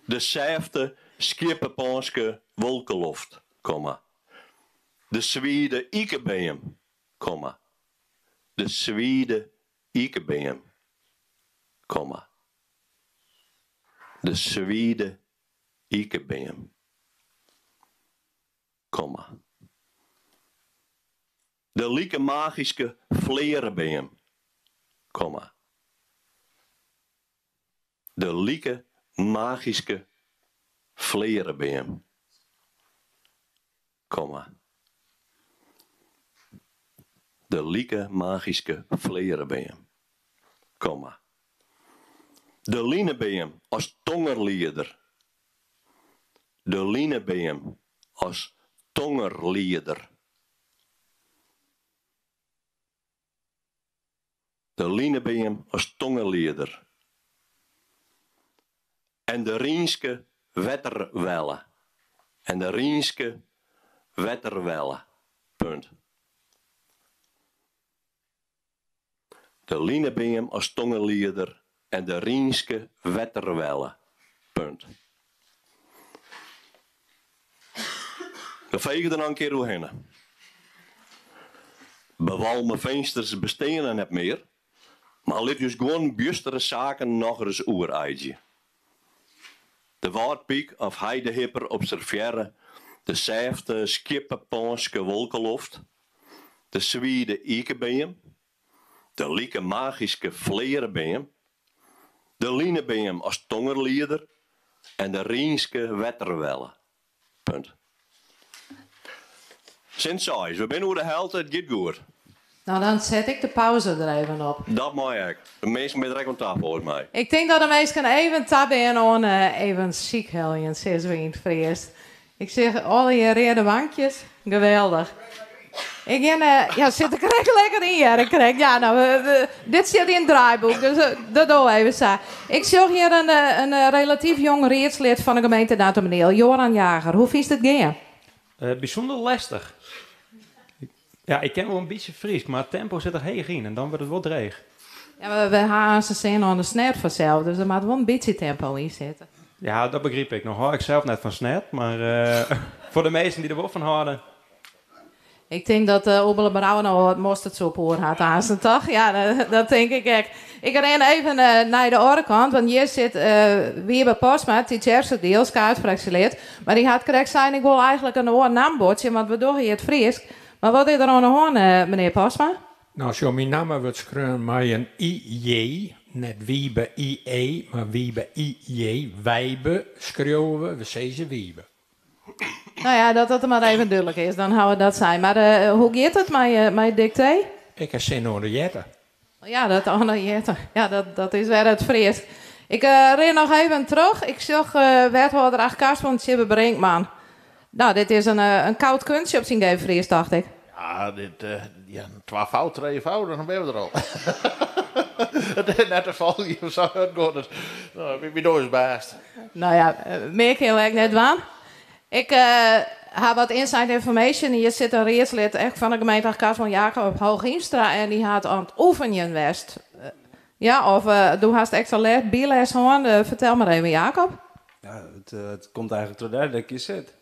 De sêfte skieppepânske wolkeloft, komma. De swide ikebeam, komma. De swide ikebeam, komma. De swide ikebeam, komma. De like magyske flearebeam, komma. De like magyske flearebeam, komma. De like magyske flearebeam, komma. De linebeam as tongerlieder. De linebeam as tongerlieder. De linebeam as tongerlieder. En de Rynske wetterwelle. En de Rynske wetterwelle. Punt. De linebeam as tongerlieder en de Rynske wetterwelle. Punt. We fege der noch in kear oerhinne. Bewalme finsters besteane net mear, mar lit ús guon bjustere saken nochris oereidzje. De wâldpyk of heidehipper observearre de sêfte skieppepânske wolkeloft, de swide ikebeam, de like magyske flearebeam, de linebeam as tongerlieder en de Rynske wetterwelle. Punt. Sin seis, We binne oer de helte, it giet goed. Nou, dan set ik de pauze der even op. Dat mei ek. De minsken binne der ek oan ta, folgens my. Ik tink dat de minsken even ta binne oan even sykheljen, sizze we yn it Frysk. Ik seach allegear reade wankjes. Geweldich. Ik gean, ja, sit der krekt lekker yn, hear ik krekt. Ja, no, dit stiet yn it draaiboek, dus dat dogge we even sa. Ik sjoch hjir in relatyf jong riedslid fan de gemeente Dantumadiel, Joran Jager. Hoe fynst it gean? Bysûnder lestich. Ja, ik ken wol in bytsje Frysk, mar it tempo sit der heech yn en dan wurdt it wol dreech. Ja, we ha aanst sin oan de snert fansels, dus der moat wol in bytsje tempo yn sitte. Ja, dat begryp ik. No hâld ik sels net fan snert, mar foar de minsken dy't der wol fan hâlde. Ik tink dat Oebele Brouwer no wat mosterdsoep oer hat aansten, toch? Ja, dat tink ik ek. Ik rin even nei de oare kant, want hjir sit Wiebe Postma, Tytsjerksteradiel, skaadfraksjelid. Mar dy hat krekt sein, ik wol eigentlik in oar nambuordsje, want we dogge hjir it Frysk. Mar wat is der oan de hân, menear Postma? No, sjoch, myn namme wurdt skreaun mei in IJ, net Wiebe IE, mar Wiebe IJ. Wijbe skriuwe we, we sizze Wiebe. No ja, dat dat mar even dúdlik is, dan hawwe we dat sein. Mar hoe giet it mei it diktee? Ik ha sin oan de jette. Ja, dat oan de jette. Ja, dat is wer it Frysk. Ik rin noch even troch. Ik sjoch wethâlder Achtkarspelen Tjibbe Brinkman. No, dit is in koud kunstje op syn geef Frysk, tocht ik. Ja, dit, ja, twa fout, trije fout, dan binne we der al. It is net te folgjen of sa, it giet net. No, wy dogge ús bêst. No ja, mear kinne we ek net dwaan. Ik ha wat inside information. Hjir sit in riedslid ek fan de gemeente Achtkarspelen, Jacob Hooghiemstra, en dy hat oan it oefenjen west. Ja, of do hast ekstra les, byles hân. Fertel mar even, Jacob. Ja, it komt eigentlik troch dy dat ik hjir sit.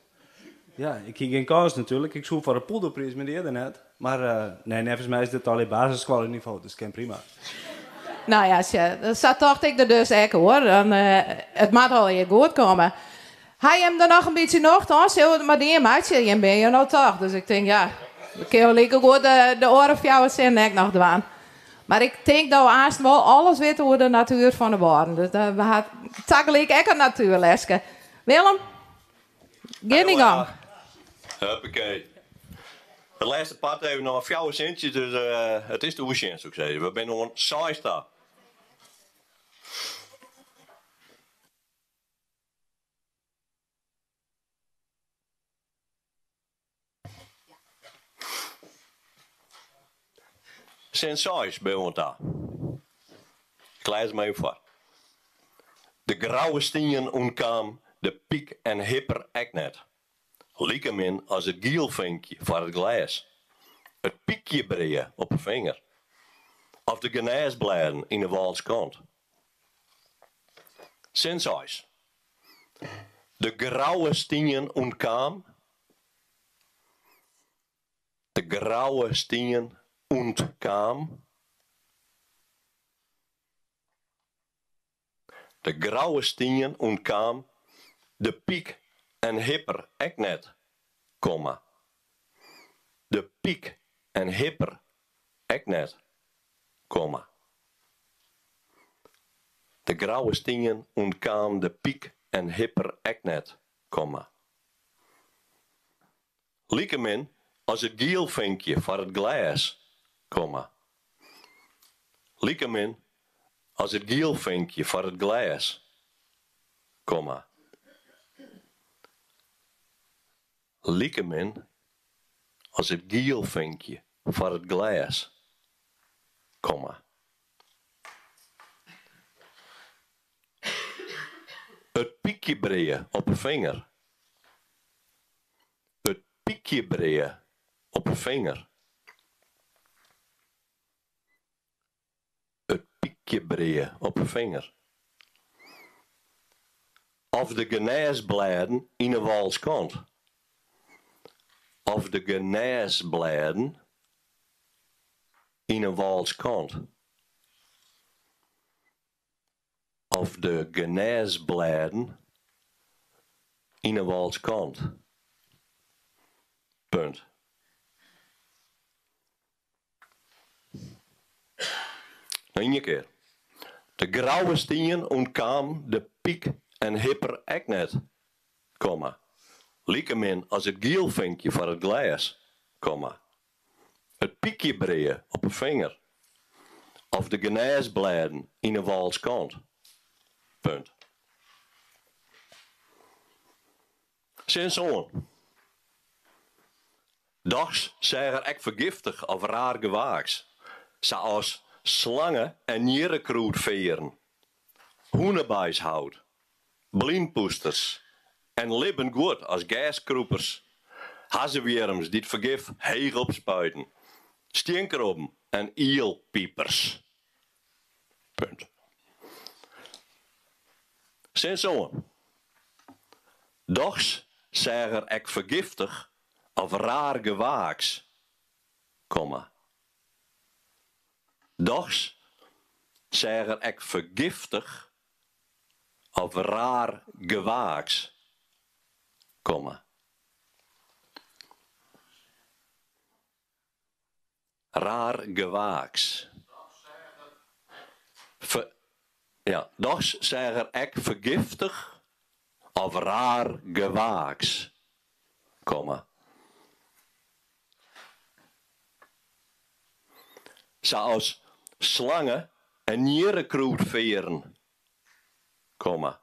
Ja, ik hie gjin kâns natuerlik. Ik soe foar de poederpriis, mar dy is der net. Mar nee, neffens my is dit allegear basisskoallenivo, dus it kin prima. No ja, sjoch, sa tocht ik der dus ek oer. Dan, it moat allegear goed komme. Ha jim der noch in bytsje nocht oan? Sille we it mar dien meitsje? Jim binne hjir no toch, dus ik tink ja, we kinne likegoed de oare fjouwer sinnen ek noch dwaan. Mar ik tink dat we aanst wol alles witte oer de natuer fan de Wâlden. Dus we ha tagelyk ek in natuerleske. Willem, gean dyn gong. Huppakee. It lêste part even noch fjouwer sintsjes, dus it is te oersjen, soe ik sizze. We binne oan seis ta. Sin seis binne we oan ta. Ik lês him even foar. De grauwe stien ûntkaam de pyk en hipper ek net. Likemin as it gielfinkje foar it glês, it pykjebrea op 'e finger of de genêsblêden yn 'e wâldskant. Sin seis. De grauwe stien ûntkaam. De grauwe stien ûntkaam. De grauwe stien ûntkaam de pyk en hipper ek net, komma. De pyk en hipper ek net, komma. De grauwe stien ûntkaam de pyk en hipper ek net, komma. Likemin as it gielfinkje foar it glês, komma. Likemin as it gielfinkje foar it glês, komma. Likemin as it gielfinkje foar it glês, komma. It pykjebrea op 'e finger. It pykjebrea op 'e finger. It pykjebrea op 'e finger. Of de genêsblêden yn 'e wâlskant. Of de genêsblêden yn 'e wâlskant. Of de genêsblêden. Yn 'e Wâldskant. Punt. Noch ien kear. De grouwe stien ûntkaam de pyk en hipper ek net, komma, likemin as it gielfinkje foar it glês, komma, it pykjebrea op 'e finger of de genêsblêden yn 'e Wâldskant. Punt. Sin sân. Dochs seach er ek fergiftich of raar gewaaks, sa as slange en njirrekrûdfearren, hûnebaishout, blynpoesters en libben guod as gerskrûpers, hazzewjirms dy't fergif heech opspuiten, stienkrobben en ielpipers. Punt. Sin sân. Dochs seach er ek fergiftich of raar gewaaks, komma. Dochs seach er ek fergiftich of raar gewaaks, komma. Raar gewaaks. Ver, ja, dochs seach er ek fergiftich of raar gewaaks, komma. Sa as slange en njirrekrûdfearren, komma.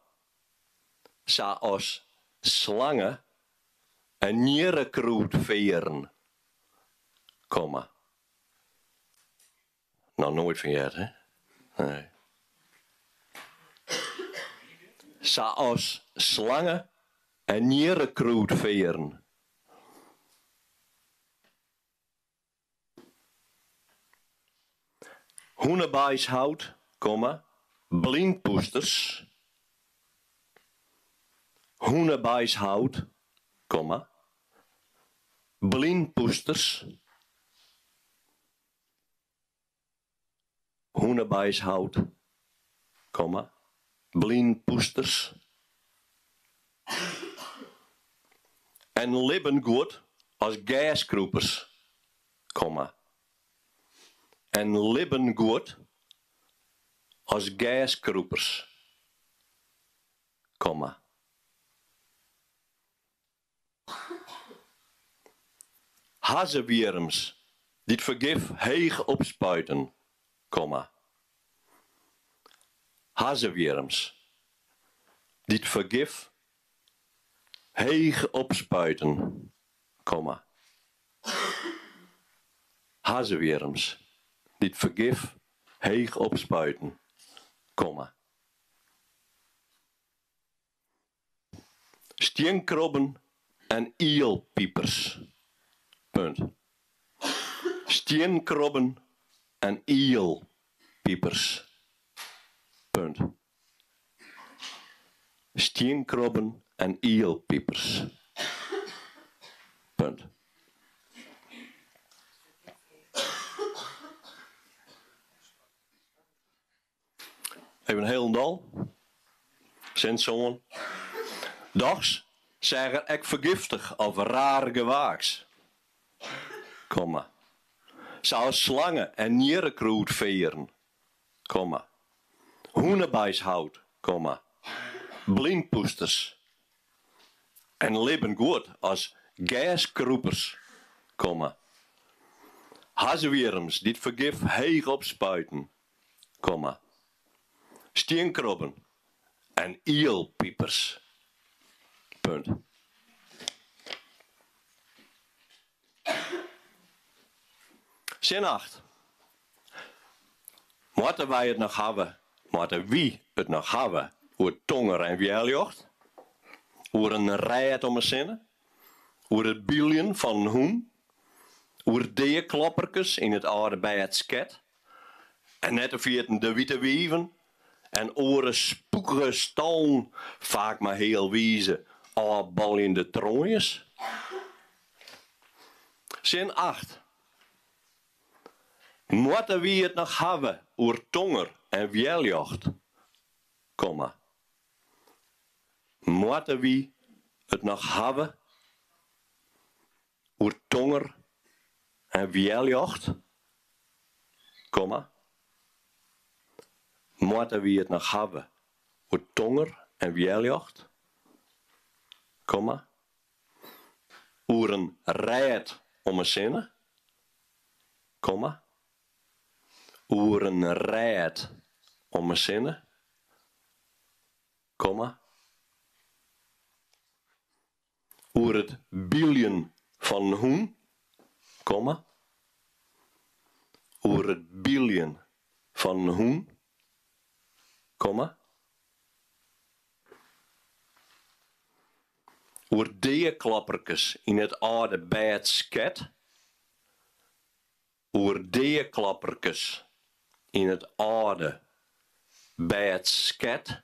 Sa as slange en njirrekrûdfearren, komma. Noch noait fan heard, hè? Nee. Sa as slange en njirrekrûdfearren. Hûnebaishout, komma, blynpoesters. Hûnebaishout, komma, blynpoesters. Hûnebaishout, komma, blynpoesters. En libben guod as gerskrûpers, komma. En libben guod as gerskrûpers, komma. Hazzewjirms dy't fergif heech opspuiten, komma. Hazzewjirms dy't fergif heech opspuiten, komma. Hazzewjirms dy't fergif heech opspuiten, komma. Stienkrobben en ielpipers. Punt. Stienkrobben en ielpipers. Punt. Stienkrobben en ielpipers. Punt. Even hielendal. Sin sân. Dochs seach er ek fergiftich of raar gewaaks. Komma. Sa as slange en njirrekrûdfearren. Komma. Hûnebaishout. Komma. Blynpoesters. En libben guod as gerskrûpers. Komma. Hazzewjirms dy't fergif heech opspuiten. Komma. Stienkrobben en ielpipers. Punt. Sin acht. Moatte wy it noch hawwe, moatte wy it noch hawwe oer tonger en wjerljocht? Oer in rêd om 'e sinne? Oer it byljen fan in hûn? Oer deaklopperkes yn it âlde bêd sket? En net te ferjitten de wite wiven en oare spûkige stallen, faak mar healwize ôfbaljende troanjes. Sin acht. Moatte wy it noch hawwe oer tonger en wjerljocht? Komma. Moatte wy It noch hawwe oer tonger en wjerljocht, komma. Moatte wy it noch hawwe oer tonger en wjerljocht, komma. Oer in rêd om 'e sinne, komma. Oer in rêd om 'e sinne, komma. Oer it byljen fan in hûn, komma. Oer it byljen fan in hûn, komma. Oer deaklapperkes yn it âlde bêdsket. Oer deaklapperkes yn it âlde bêdsket.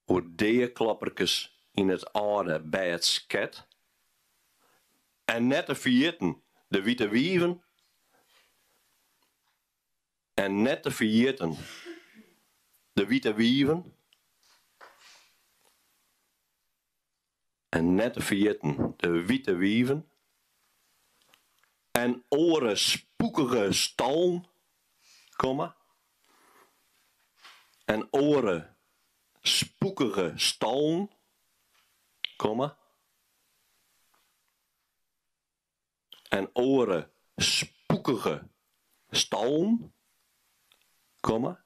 Oer deaklapperkes yn it âlde bêdsket. En net te ferjitten de wite wiven. En net te ferjitten de wite wiven. En net te ferjitten de wite wiven. En oare spûkige stallen, komma. En oare spûkige stallen, komma. En oare spûkige stallen, komma.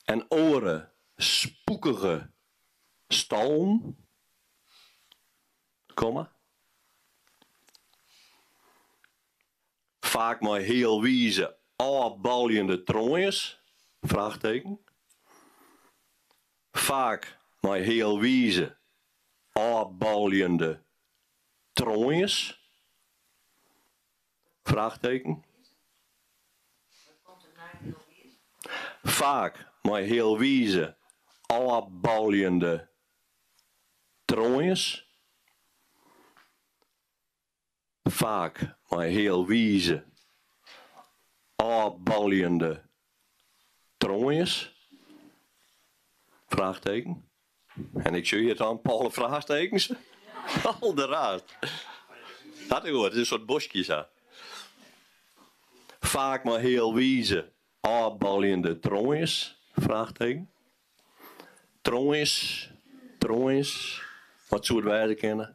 En oare spûkige stallen, komma. Faak mei healwize ôfbaljende troanjes, fraachteken. Faak mei healwize ôfbaljende troanjes? Fraachteken. Faak mei healwize ôfbaljende troanjes. Faak mei healwize ôfbaljende troanjes? Fraachteken. En ik sjoch hjir dan alle fraachtekens. Alderraarst. Hartstikke goed, it is in soart boskje sa. Faak mei healwize ôfbaljende troanjes? Fraachteken. Troanjes, troanjes, wat soe it wêze kinne?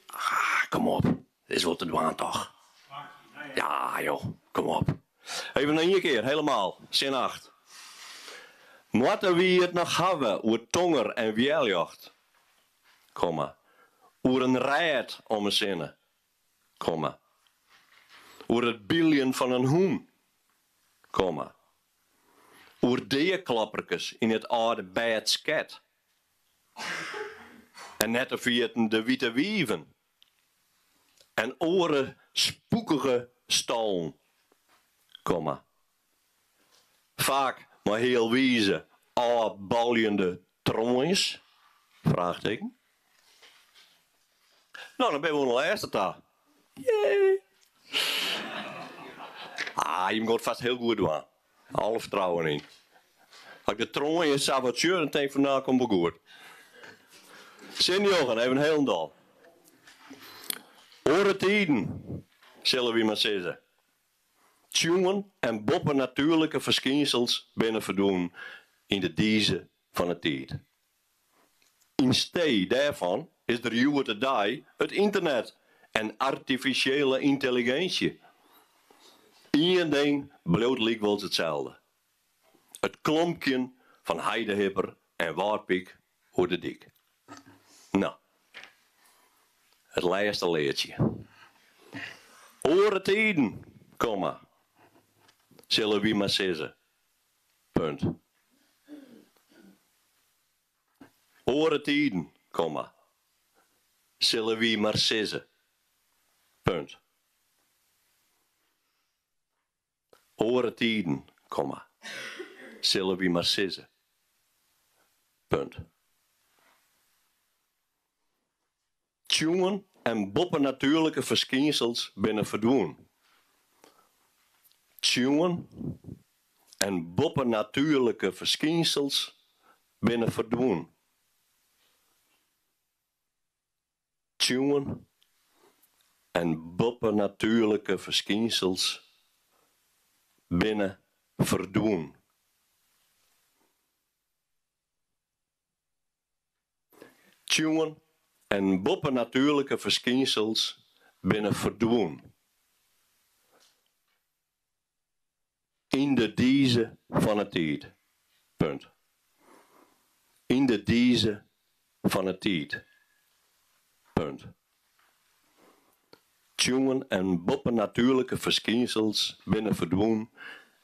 Ah, kom op, dit is wol te dwaan toch? Ja joh, kom op. Even noch ien kear, helemaal, sin acht. Moatte wy it noch hawwe oer tonger en wjerljocht, komma, oer in rêd om 'e sinne, komma, oer it byljen fan in hûn, komma, oer deaklapperkes yn it âlde bêdsket en net te ferjitten de wite wiven en oare spûkige stallen, komma, faak mei healwize ôfbaljende troanjes? Fraachteken. No, dan binne we oan de lêste ta. Jee! Ah, jim gean it fêst hiel goed dwaan. Alle fertrouwen yn. As ik de troanjes sa wat sjoch, dan tink ik fan no, komt wol goed. Sin njoggen, even hielendal. Oare tiden, sille wy mar sizze. Tsjoen en boppenatuerlike ferskynsels binne ferdwûn yn de dize fan 'e tiid. Yn stee dêrfan is der hjoed-de-dei it ynternet en artifisjele yntelliginsje. Ien ding bliuwt lykwols itselde, it klompkjen fan heidehipper en wâldpyk oer de dyk. No, it lêste leadsje. Oare tiden, komma, sille wy mar sizze. Punt. Oare tiden, komma, sille wy mar sizze. Punt. Oare tiden, komma, sille wy mar sizze. Punt. Tsjoen en boppenatuerlike ferskynsels binne ferdwûn. Tsjoen. en boppenatuerlike ferskynsels binne ferdwûn. Tsjoen en boppenatuerlike ferskynsels binne ferdwûn. Tsjoen en boppenatuerlike ferskynsels binne ferdwûn. Yn de dize fan 'e tiid. Punt. Yn de dize fan 'e tiid. Punt. Tsjoen en boppenatuerlike ferskynsels binne ferdwûn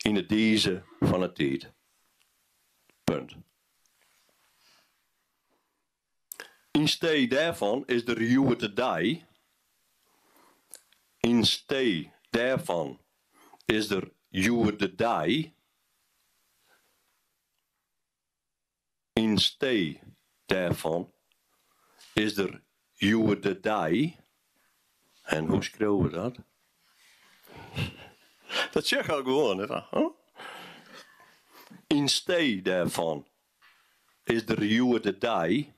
yn 'e dize fan 'e tiid. Punt. Yn stee dêrfan is der hjoed-de-dei Yn stee dêrfan is der hjoed-de-dei Yn stee dêrfan is der hjoed-de-dei En hoe skriuwe we dat? Dat sjoch ik al gewoan. Yn stee dêrfan is der hjoed-de-dei,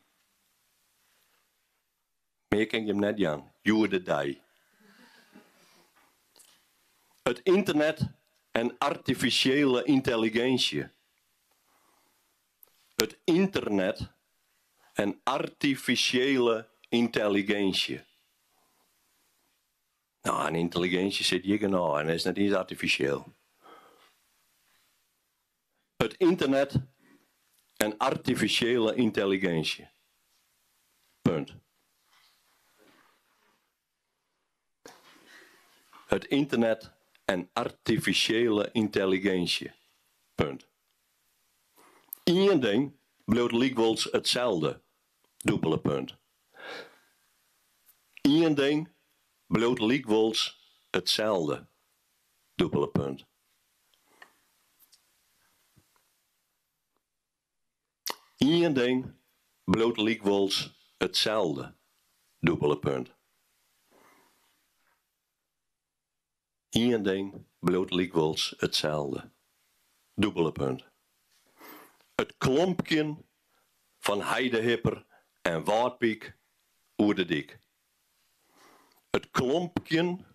mear kin ik jim net jaan, hjoed-de-dei. It ynternet en artifisjele yntelliginsje. It ynternet en artifisjele yntelliginsje. No, en yntelliginsje sit hjir genôch en is net iens artifisjeel. It ynternet en artifisjele yntelliginsje. Punt. It ynternet en artifisjele yntelliginsje. Punt. Ien ding bliuwt lykwols itselde. Dûbele punt. Ien ding bliuwt lykwols itselde. Dûbele punt. Ien ding bliuwt lykwols itselde. Dûbele punt. Ien ding bliuwt lykwols itselde. Dûbele punt. It klompkjen fan heidehipper en wâldpyk oer de dyk. It klompkjen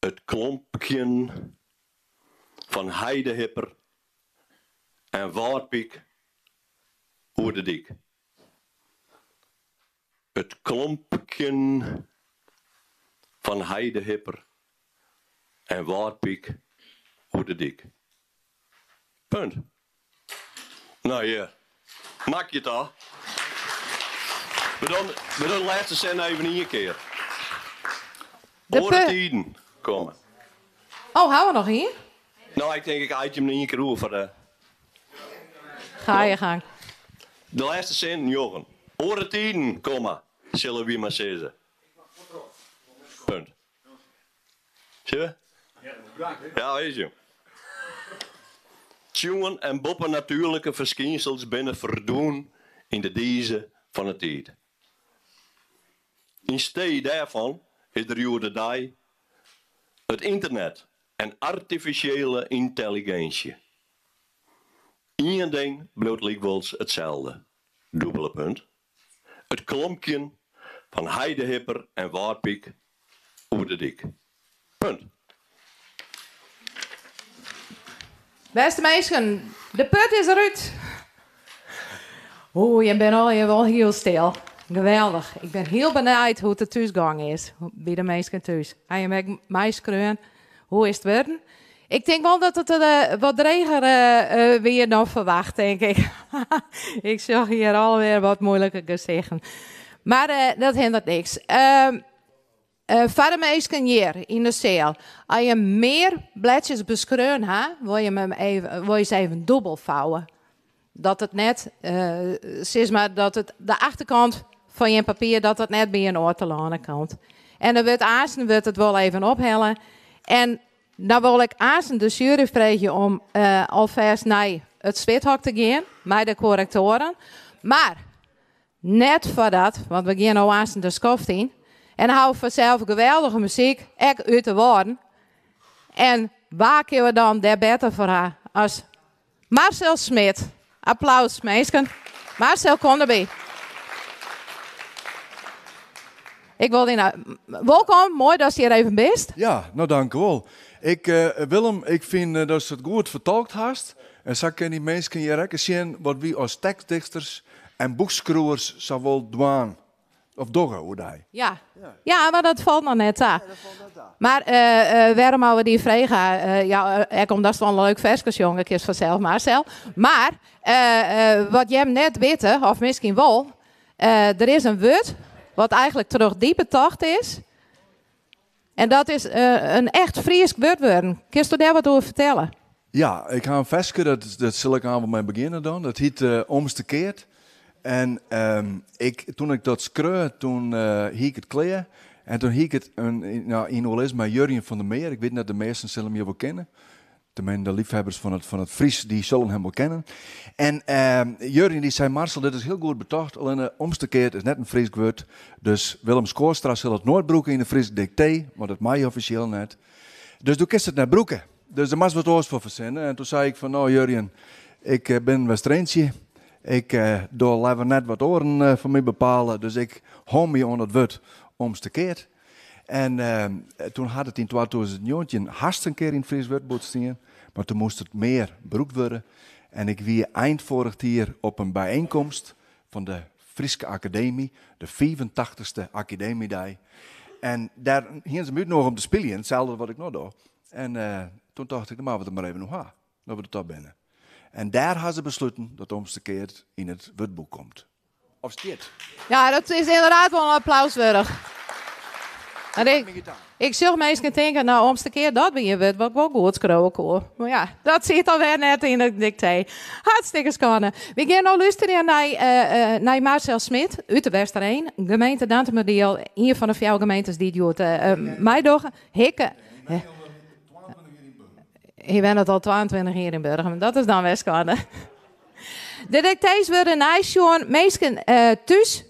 It klompkjen fan heidehipper en wâldpyk oer de dyk. It klompkjen fan heidehipper en wâldpyk oer de dyk. Punt. No ja, makje it ôf. We dogge de lêste sin even ien kear. Oare tiden komme. Oh, hawwe we noch ien? No, ik tink ik eitsje him ien kear oer foar de. Ga je gang. De lêste sin, njoggen. Oare tiden komme, sille wy mar sizze. Punt. Sjoch? Ja, is jo. Tsjoen en boppenatuerlike ferskynsels binne ferdwûn yn de dize fan 'e tiid. Yn stee dêrfan is der hjoed-de-dei it ynternet en artifisjele yntelliginsje. Ien ding bliuwt lykwols itselde, dûbele punt, it klompkjen fan heidehipper en wâldpyk oer de dyk. Punt. Bêste minsken, de put is derút. Oeh, jim binne allegear wol hiel stil. Geweldich. Ik bin hiel benijd hoe't it thús gong is, by de minsken thús. Ha jim ek meiskreaun? Hoe is it wurden? Ik tink wol dat it wat dreger wie dan ferwacht, tink ik. Ik sjoch hjir alwer wat muoilike gesichten. Mar dat hindert niks. Foar de minsken hjir yn de seal, as je mear bledsjes beskreaun ha, wol je 'm even, wol je se even dûbel fouwe. Dat it net, sis mar, dat it de achterkant fan jin papier, dat dat net by inoar telâne komt. En dan wurdt aansten wurdt it wol even ophelle. En dan wol ik aansten de sjuery freegje om alfêst nei it swithok te gean mei de korrektoaren. Mar Net foardat, want we gean no aansten de skoft yn. En hawwe fansels geweldige muzyk, ek út de Wâlden. En Wa kinne we dan dêr better foar ha as Marcel Smit? Applaus, minsken. Marcel, kom derby. Ik wol dy nou... Wolkom, moai datst hjir even bist. Ja, no dankewol. Ik, Willem, ik fyn datst it goed fertolkt hast. En sa kinne dy minsken hjir ek ris sjen wat wy as tekstdichters en boekskriuwers sawol dwaan of dogge oerdei. Ja. Ja, mar dat falt noch net ta. Mar wêrom hawwe we dy frege? Ja, ek omdatst wol in leuk ferske sjonge kinst fansels, Marcel. Mar wat jim net witte, of miskien wol, der is in wurd wat eigenlik troch dy betocht is. En dat is in echt Frysk wurd wurden. Kinsto dêr wat oer fertelle? Ja, ik ha in ferske, dat sil ik aanst wol mei begjinne dan. Dat hyt Omstekeard. En ik, toen ik dat skreau, toen hie ik it klear. En toen hie ik it nou, yn oerlis mei Jurjen van der Meer. Ik wit net, de measten sille him hjir wol kenne. Teminsten de liefhebbers fan it Frysk, dy sille him wol kennen. En Jurjen dy sei, Marcel, dit is hiel goed betocht, allinne omstekeard is net in Frysk wurd. Dus Willem Schoorstra sil it noait brûke yn in Frysk diktee, want dat mei offisjeel net. Dus do kinst it net brûke. Dus der moatst wat oars foar fersinne. En toen sei ik fan, no Jurjen, ik bin in Westerintsje. Ik doch leaver net wat oaren foar my bepale, dus ik hâld my oan it wurd omstekeard. En toen hat it yn 2019 hast in kear yn it Frysk wurdboek stien, mar toen moast it mear brûkt wurde. En ik wie ein foarich jier op in bijeenkomst fan de Fryske Akademy, de 85ste Akademydei. En dêr hiene se my útnûge om te spyljen, itselde wat ik no doch. En toen tocht ik, dan moatte we it der mar even oer ha, no we der toch binne. En dêr ha se besluten dat omstekeard yn it wurdboek komt. Of stiet. Ja, dat is ynderdaad wol in applaus wurdich. En ik sjoch minsken tinken, no, omstekeard, dat wie in wurd wat ik wol goed skriuwe koe. Mar ja, dat sit alwer net yn it diktee. Hartstikke skande. Wy gean no lústerjen nei Marcel Smit út de Westereen, gemeente Dantumadiel, ien fan de fjouwer gemeentes dy't hjoed meidogge. Hikke. Hy wennet al 22 jier yn Burgum. Dat is dan wer skande. De diktees wurde neisjoen. Minsken thús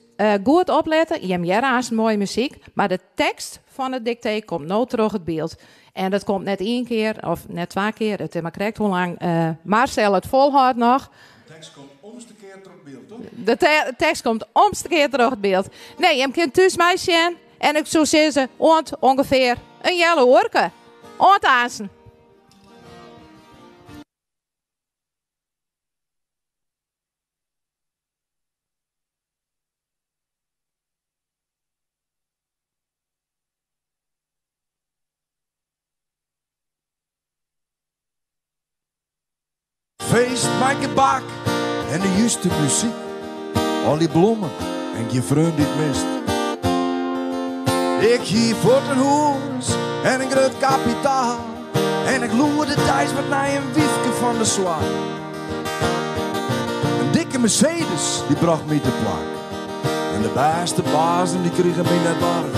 goed oplette. Jim hearre aanst moaie muzyk, mar de tekst fan it diktee komt no troch it byld. En dat komt net ien kear of net twa kear, it is mar krekt hoe lang Marcel it folhâldt noch. De tekst komt omstekeard troch it byld, toch? De tekst komt omstekeard troch it byld. Nee, jim kinne thús meisjen en ik soe sizze oant ûngefear in healoerke. Oant aansten. Feest mei gebak en de juste muzyk. Al dy blommen en gjin freon dy't mist. Ik hie fuort in hûs en in grut kapitaal. En ik loerde deis wat nei in wyfke fan de soarch. In dikke Mercedes dy brocht my te plak. En de bêste bazen dy krigen my net warch.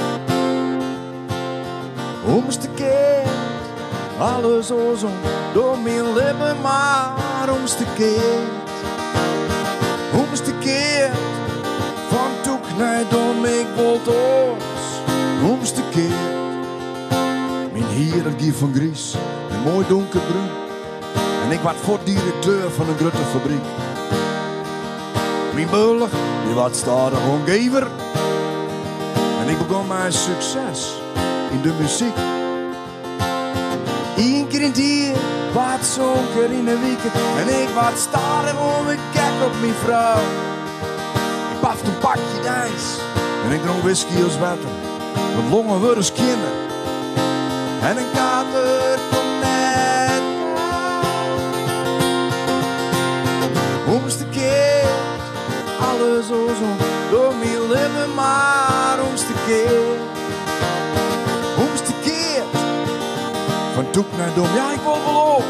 Omstekeard, alles oarsom, door myn libben mar omstekeard. Omstekeard, fan tûk nei dom, ik wol 't oars. Omstekeard, myn hier dat gie fan griis nei moai dûnkerbrún. En ik waard fuort direkteur fan in grutte fabryk. Myn bealch dy waard stadichoan gever. En ik begûn mei sukses yn de muzyk. Ien kear yn 't jier waard sân kear yn 'e wike. En ik waard stadichoan wer gek op myn frou. Ik pafte in pakje deis en ik dronk whisky as wetter. Want longen wurde skjinner en in kater komt net gau. Omstekeard, alles oarsom, door myn libben mar omstekeard. Omstekeard, fan tûk nei dom, ja ik wol wol oars.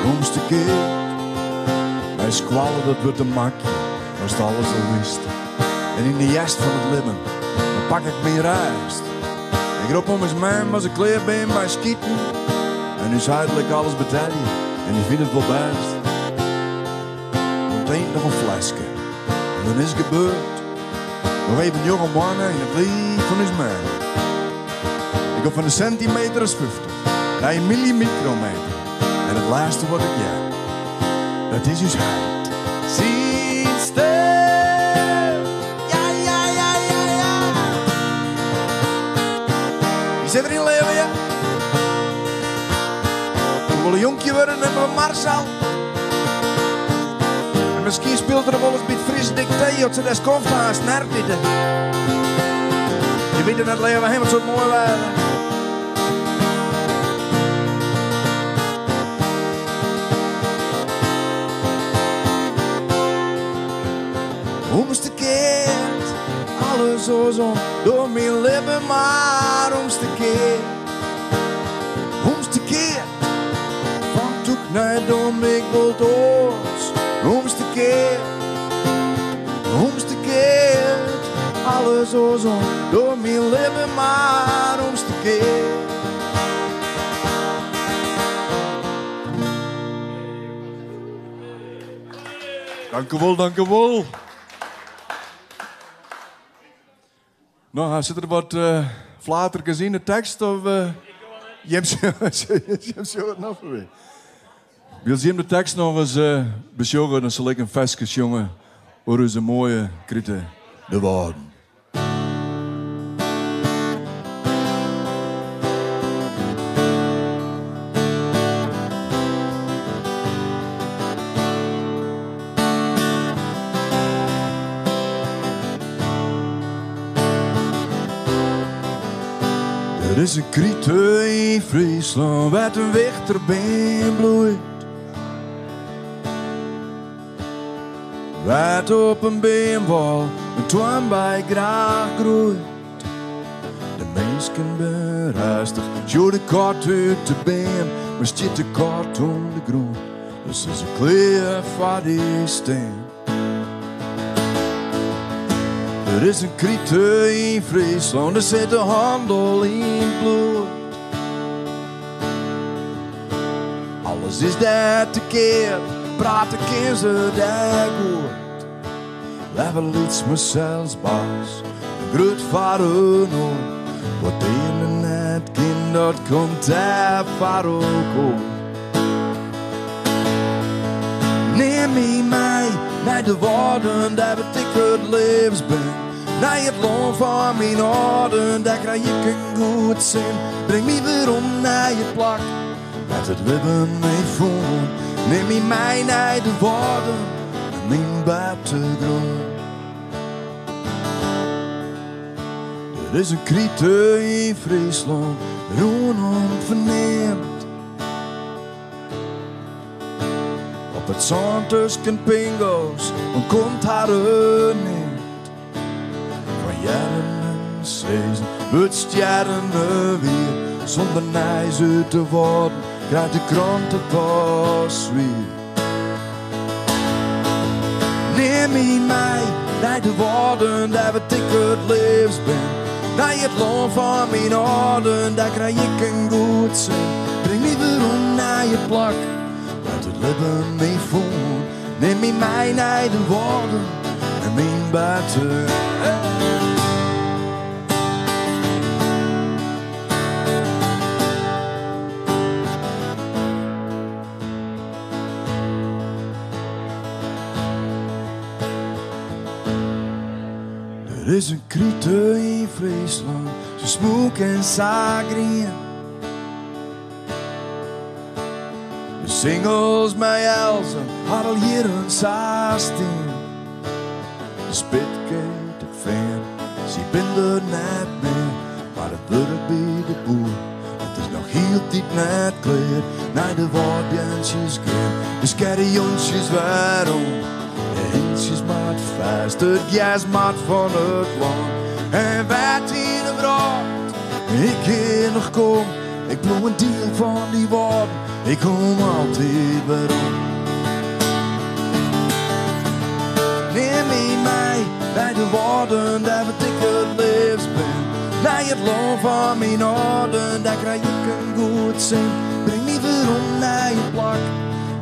Omstekeard, nei skoalle dat wurdt in makje, ast alles al wist. En yn de hjerst fan it libben, dan pak ik myn rêst. Ik rop om ús mem as ik klear bin mei skiten. En ús heit lit ik alles betelje en dy fynt it wol bêst. Oan 't ein noch in fleske en dan is it gebeurd. Noch even njoggen moanne yn it liif fan ús mem. Ik gean fan de sintimeter as 50. Nei in millimikrometer. En it lêste wat ik hear, dat is ús heit. Syn stim. Ja, ja, ja, ja, ja. Wie sit der yn leauwe je? Ik wol in jonkje wurde, net mar Marcel. En miskien spilet er wol ris by it Fries Dictee, as se dêr skoft ha en snert ite. Je witte net leauwe him, it soe moai wêze. Omstekeard, alles oarsom, door myn libben mar omstekeard. Omstekeard, fan tûk nei dom, ik wol it oars. Omstekeard, omstekeard, alles oarsom, door myn libben mar omstekeard. Dankewol, dankewol. Nou, sit der wat flaterkes yn de tekst? Of, Jim sjogge it noch foarby. Wylst jim de tekst noch ris besjogge, dan sil ik in ferske sjonge oer ús moaie krite De Wâlden. Der is in krite yn Fryslân wêr't in wichterbeam bloeit. Wêr't op in beamwâl in toarnbei graach groeit. De minsken binne rêstich, sjoch de kat út de beam, mar stiet de kat oan de grûn, dus is er klear foar dy stim. Der is in krite yn Fryslân, der sit de hannel yn it bloed. Alles is dêr te keap, prate kin se dêr goed. Leaver lyts mysels baas, dan grut foar inoar. Wat de iene net kin, dat komt dêr foar elkoar. Nim my mei nei de Wâlden, dêr wêr't ik it leafst bin. Nei it lân fan myn âlden, dêr krij ik in goed sin. Bring my werom nei it plak wêr't it libben my fûn. Nim my mei nei de Wâlden, nei myn bertegrûn. Der is in krite yn Fryslân, rûnom ferneamd. Op it sân tusken pingo's ûntkomt harren neat. Fan hearren en sizzen wurdt stjerren wier. Sûnder nijs út de Wâlden krijt de krante it pas swier. Nim my mei nei de Wâlden, dêr wêr't ik it leafst bin. Nei it lân fan myn âlden, dêr krij ik in goed sin. Bring my werom nei it plak wêr't it libben my fûn. Nim my mei nei de Wâlden en myn berte. Der is in krite yn Fryslân, sa smûk en sa grien. De singels mei elzen hat al jierren sa stien. De spitkeet, it fean, sy binne der net mear, mar it wurk by de boer, dat is noch hieltyd net klear. Nei de wâldbeantsjes gean de skerjontsjes wer oan. De hintsjes moat fêst, it gers moat fan it lân. En wêr't yn de wrâld ik hjir noch kom, ik bliuw in diel fan dy Wâlden, ik kom altyd werom. Nim my mei nei de Wâlden, dêr wêr't ik it leafst bin. Nei it lân fan myn âlden, dêr krij ik in goed sin. Bring my werom nei it plak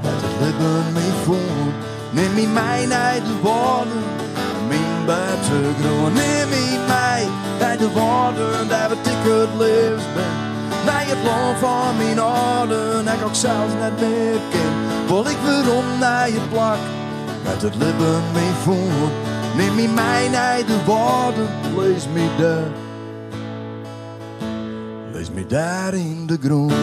wêr't it libben my fûn. Nim my mei nei de Wâlden, myn bertegrûn. Nim my mei nei de Wâlden, dêr wêr't ik it leafst bin. Nei it it lân fan myn âlden, ek as ik sels net mear kin, wol ik werom nei it plak wêr't it libben my fûn. Nim my mei nei de Wâlden, lis my dêr, lis my dêr yn de grûn.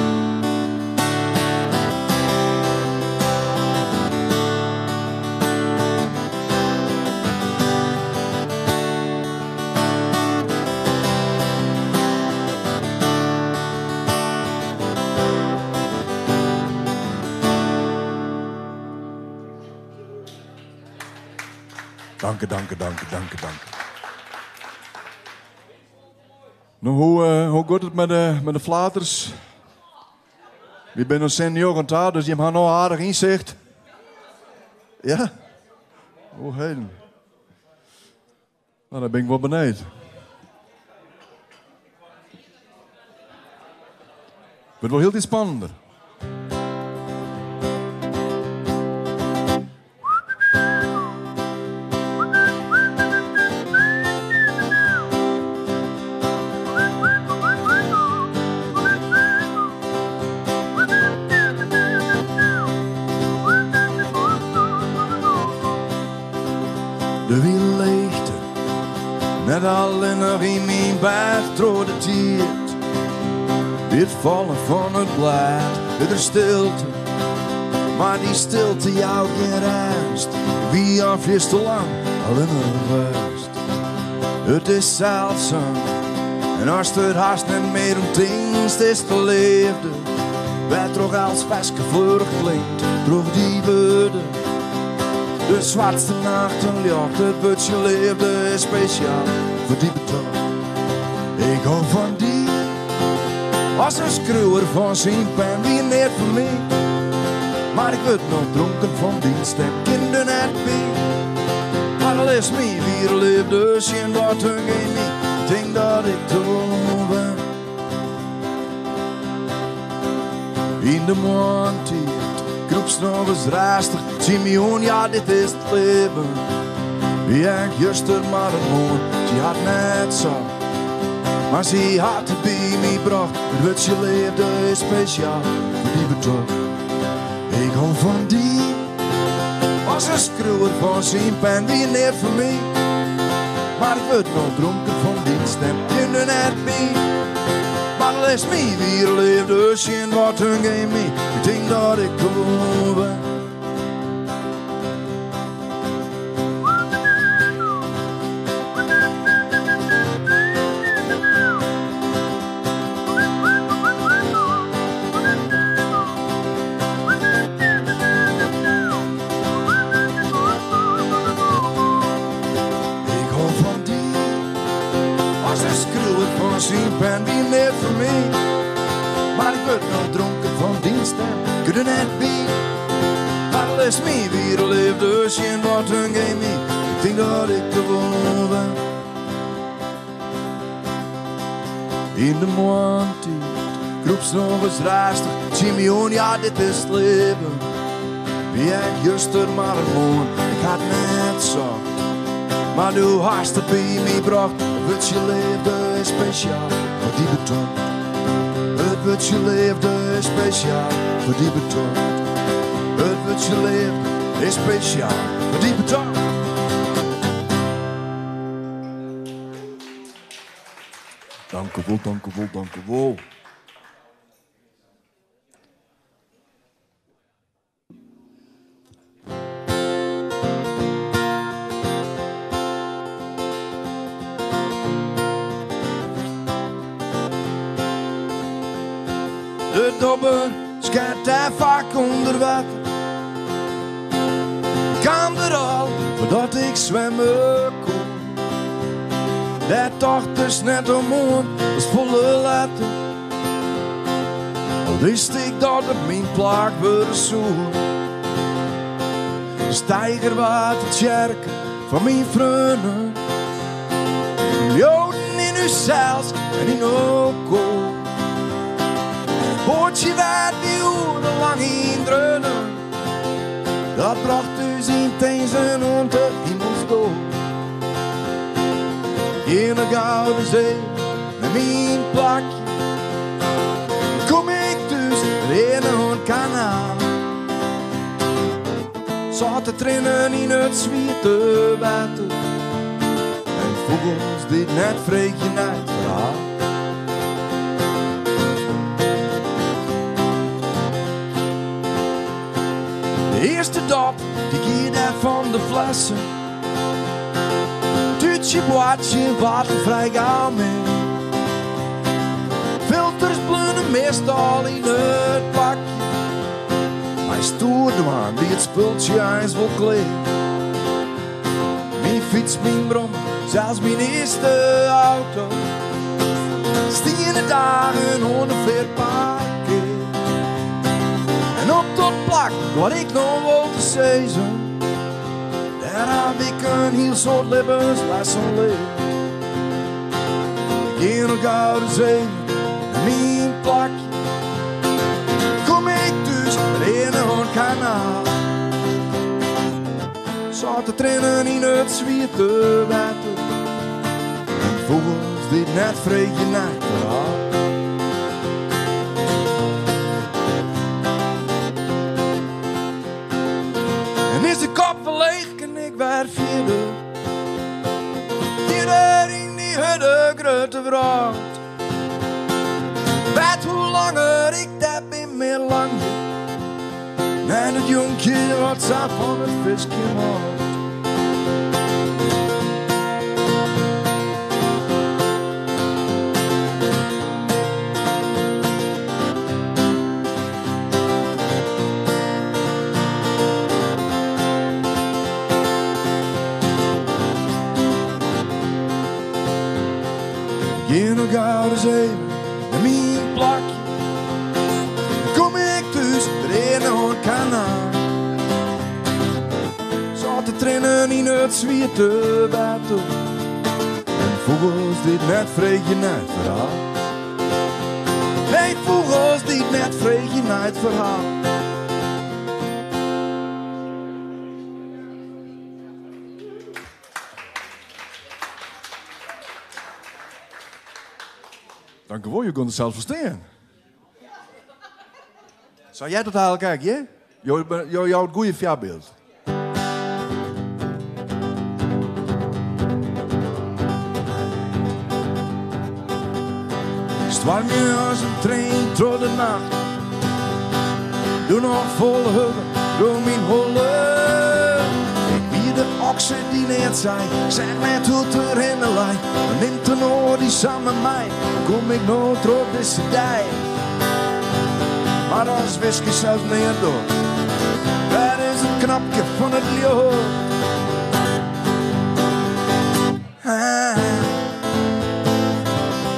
Danke, danke, danke, danke, danke. No, hoe, eh, hoe giet it mei de, mei de flaters? Wy binne noch sin njoggen ta, dus jim ha no aardich ynsicht. Ja? O heden. No, dan bin ik wol benijd. Wurdt wol hieltyd spannender. Der wie leechte, net allinnich yn myn bêd troch de tiid. By it fallen fan it blêd is der stilte, mar dy stilte jout gjin rêst. Ik wie al fierste lang allinnich west. It is seldsum en ast der hast net mear oan tinkst, is de leafde wêrtroch elts ferske fleurich klinkt troch dy wurden. De swartste nachten ljocht, it wurdsje leafde is spesjaal foar dy betocht. Ik hou fan dy as in skriuwer fan syn pen, wie neat foar my. Mar ik wurd noch dronken fan dyn stim, kin der net by. Mar al is myn wiere leafde sjen wat hun gemy, ik tink dat ik te ben. Yn de moarntiid krûpst noch ris rêstich tsjin my oan, ja dit is it libben. Wie ek juster mar in moarn, sy hat net socht, mar sy hat it by my brocht. It wurdsje leafde is spesjaal foar dy betocht. Ik hou fan dy as in skriuwer fan syn pen, wie neat foar my. Mar ik wurd no dronken fan dyn stim, kin der net by. Mar al is myn wiere leafde sjen wat hun gemy, ik tink dat ik gewoan ben. Ik hou fan dy as in skriuwer fan syn pen, wie neat foar my. Mar ik wurd no dronken fan dyn stim, kin der net by. Mar al is myn wiere leafde sjen wat hun gemy, ik tink dat ik gewoan ben. Yn de moarntiid krûpst noch ris rêstich tsjin my oan, ja dit is it libben. Wie ek juster mar in moarn, ik ha it net socht. Mar do hast it by my brocht, it wurdsje leafde is spesjaal foar dy betocht. It wurdsje leafde is spesjaal foar dy betocht. It wurdsje leafde is spesjaal foar dy betocht. Dankewol, dankewol, dankewol. De dobber sket dêr faak ûnder wetter. Ik kaam der al foardat ik swimme koe. Dêr tochtest net om oan, dat is folle letter. Al wist ik dat it myn plak wurde soe. De steiger waard de tsjerke fan myn freonen. We leauden yn ússels en yn elkoar. En it boatsje wêr't wy oerenlang yn dreaunen, dat brocht ús yn tinzen oant de himelsdoar. Gean gau de see nei myn plakje. rinne oan it kanaal. Sâlte triennen yn it swiete wetter. En fûgels dy't net freegje nei it ferhaal. De earste dop, dy gie dêr fan de flesse. Tútsje boartsje waard frij gau min. Filters bleaune meastal yn it pakje. Mei stoer dwaan wie it spultsje eins wol klear. Myn fyts, myn brommer, sels myn earste auto. Stiene dagen oan de feart parkeard. En op dat plak doar ik no wol te sizzen. Dêr haw ik in hiel soad libbenslessen leard. Ik gean noch gau ris even nei myn plakje. Kom ik thús rinne oan it kanaal. Sâlte triennen yn it swiete wetter. En fûgels dy't net freegje nei it ferhaal. En is de kop wer leech, kin ik wer fierder. Fierder yn dy hurde grutte wrâld. Wêt hoe langer ik dêr bin, mear langje. Nei dat jonkje wat sa fan it fiskjen hâldt. Gean noch gau ris even nei myn plakje. Dan kom ik thús rinne oan it kanaal. Sâlte triennen yn it swiete wetter. En fûgels dy't net freegje nei it ferhaal. Nee, fûgels dy't net freegje nei it ferhaal. Dankjewol, jo koene it sels ferstean. Sa heart it eigenlik ek, hear? Jo, jo jouwe it goede foarbyld. Stoarmje as in trein troch de nacht. Doe noch folle hurder troch myn holle. Ik wie de okse dy't neat sei, seach net hoe't er hinne lei. Dan nimt in oar dy samar mei, hoe kom ik no troch dizze dei? Mar as whisky sels neat docht, wêr is it knopke fan it ljocht?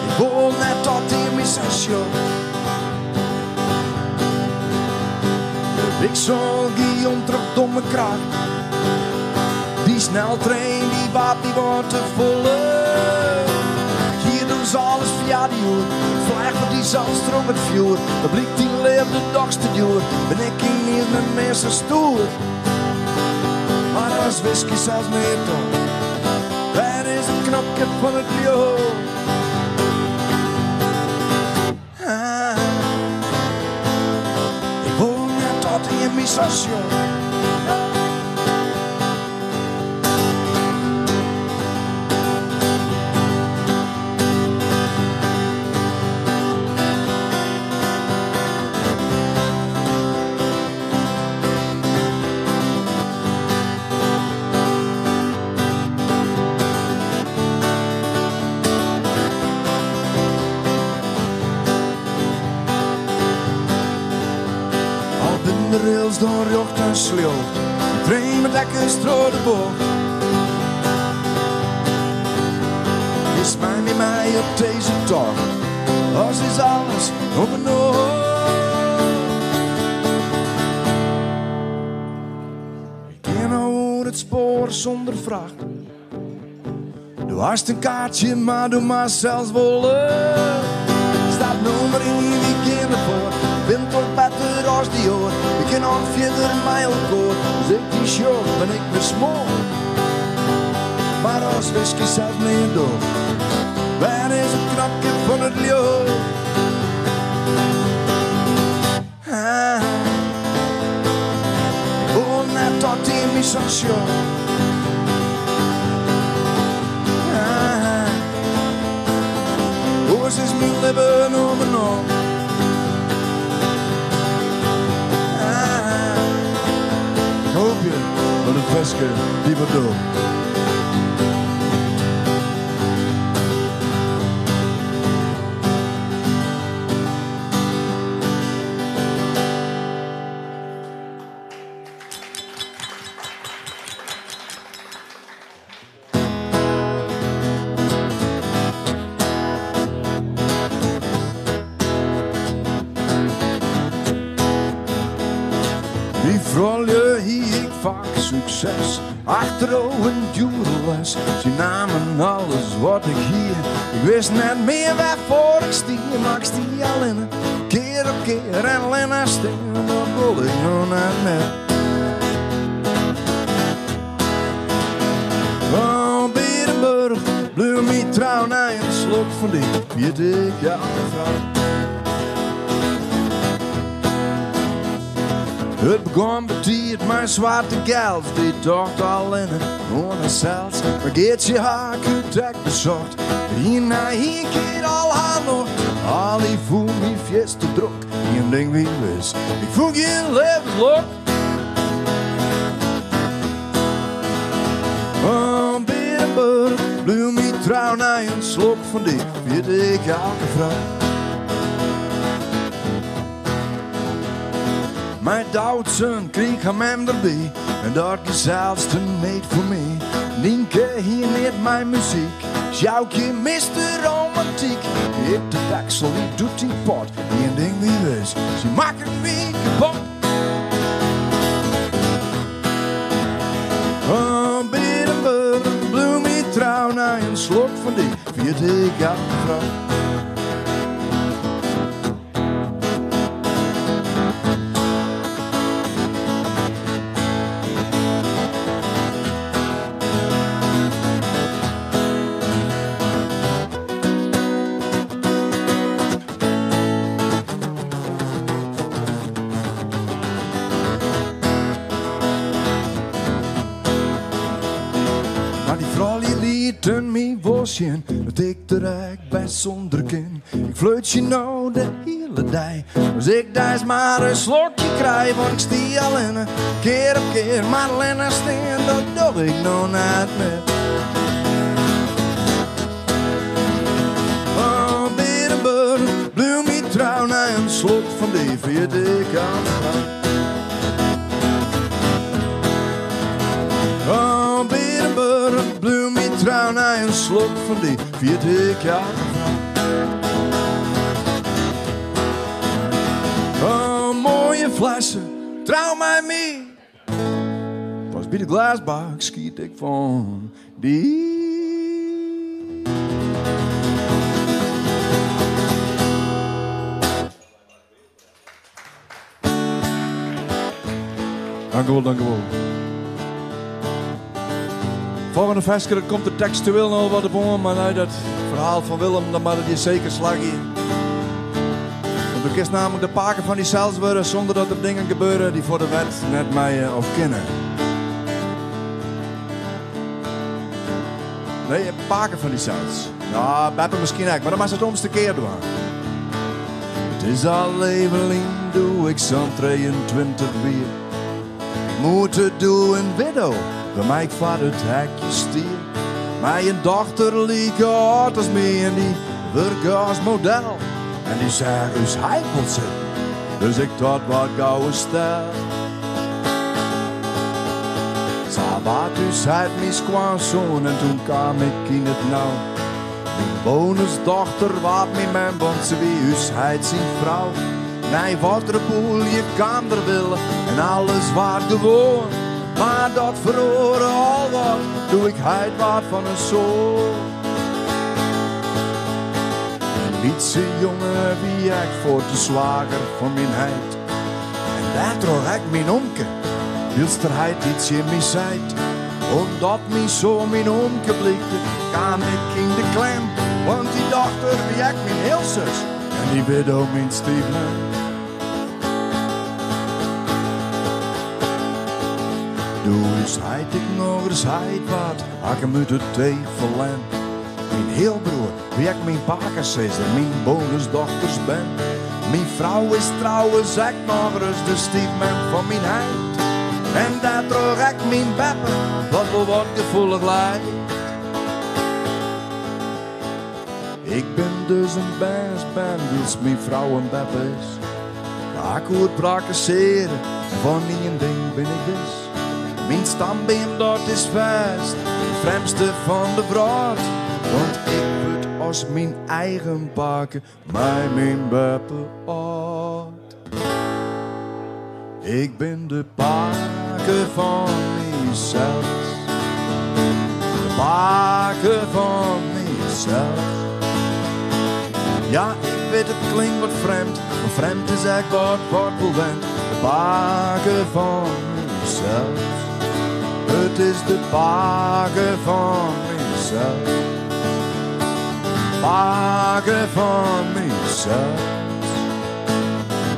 Ik wol net dat dy my sa sjocht. De wiksel gie om troch domme kracht. Dy sneltrein dy waard my wat te folle. Hier doen ze alles via die oer. Flecht foar dysels troch it fjoer. Dan blykt dyn leafde dochs te djoer. Ben ik ynienen net mear sa stoer. Mar as whisky sels neat docht, wêr is it knopke fan it ljocht? Ah, ik wol net dat ien my sa sjocht. Al binne de rails dan rjocht en sljocht, de trein mei lekkers troch de bocht. Is mei my mei op dizze tocht, as is alles op 'e nocht. Ik gean no oer it spoar sûnder fracht. Do hast in kaartsje, mar do moatst sels wolle. Stap nûmer ien, wy gean derfoar. Bin toch better as dy oar. Wy kinne al fierder mei elkoar. As ik dy sjoch, bin ik wer smoar. Mar as whisky sels neat docht, wêr is it knopke fan it ljocht? my sa sjocht. Ah, oars is myn libben om 'e nocht. Ah, ik hoopje dat it ferske dy wat docht. By froulju hie ik faak sukses, achteroan in djoere les. Sy namen alles wat ik hie, ik wist net mear wêrfoar ik stie, mar ik stie allinne, kear op kear en allinne stean, dat wol ik no net mear. Oh, Bearenburch, bliuw my trou nei in slok fan dy, ferjit ik elke frou. It begûn betiid mei swarte gels, dy tocht allinne oan harsels. Mar Geartsje ha ik út ek besocht, hie nei ien kear al har nocht. Al dy foel my fierste drok, ien ding wie wis, ik fûn gjin levenslok. Oh, Bearenburch, bliuw my trou nei in slok fan dy, ferjit ik elke frou. Mei Doutzen kriich har mem derby en dat gie sels te need foar my. Nynke hie neat mei muzyk, Sjoukje miste romantyk. Ik de deksel út doet die pot, ien ding wie wis, sy makken my kapot. Oh, Bearenburch, bliuw my trou nei in slok fan dy, ferjit ik elke frou. Mar dy froulju lieten my wol sjen dat ik der ek bêst sûnder kin. Ik flirtsje no de hiele dei, as ik deis mar in slokje krij, want ik stie allinne, kear op kear, mar allinne stean, dat doch ik no net mear. Oh, Bearenburch, bliuw my trou nei in slok fan dy, ferjit ik elke frou. Oh, Bearenburch, bliuw my trou nei in slok fan dy, ferjit ik elke frou. Oh, moaie flessen, trou mei my. Pas by de glêsbak skiet ik fan dy. Dankjewol, dankjewol. Folgjende ferske, dat komt der tekstueel noch wat op oan, mar nei dat ferhaal fan Willem, dan moat it hjir seker slagje. Want do kinst nammentlik de pake fan dysels wurde sûnder dat der dingen gebeure dy't foar de wet net meie of kinne. Nee, pake fan dysels. Ja, beppe miskien ek, mar dan moatst it omste kear dwaan. It is al even lyn doe ik sa'n 23 wie. Ik moete doe in widdo, by my ik foar it hekje stie. Mei in dochter like âld as my en dy wurke as model. En dy seach ús heit wol sitten, dus ik tocht wat gauwe stel. Sa waard ús heit myn skoansoan en toen kaam ik yn it nau. Myn bonusdochter waard myn mem, want se wie ús heit syn frou. Nei wat reboelje kaam der wille en alles waard gewoan. Mar dat feroare al wat, doe ik heit waard fan in soan. In lytse jonge wie ek fuort de swager fan myn heit. En dêrtroch ek myn omke, wylst er heit yts tsjin my seit. Omdat myn soan myn omke blykte, kaam ik yn de klem. Want dy dochter wie ek myn healsus en dy widdo myn styfmem. Doe is heit ek noch ris heit waard, ha ik him út it each ferlern. Myn healbroer wie ek myn pakesizzer, myn bonusdochters bern. Myn frou is trouwens ek noch ris de styfmem fan myn heit. En dêrtroch ek myn beppe, wat wol wat gefoelich leit. Ik bin dus in bernsbern, wylst myn frou in beppe is. Mar ik oer prakkesearje en fan ien ding bin ik wis. Myn stambeam dat is fêst de frjemdste fan de wrâld. Want ik wurd as myn eigen pake mei myn beppe âld. Ik bin de pake fan mysels. De pake fan mysels. Ja, ik wit it klinkt wat frjemd, mar frjemd is ek wat wat wol went. De pake fan mysels. It is de pake fan mysels. Pake fan mysels.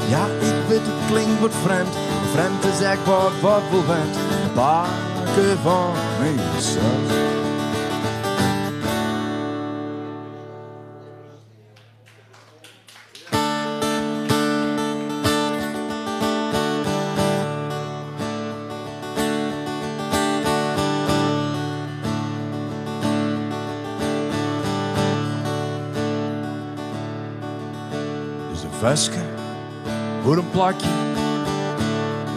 Ja, ik wit it klinkt wat frjemd, mar frjemd is ek wat wat wol went. De pake fan mysels. Dus in ferske oer in plakje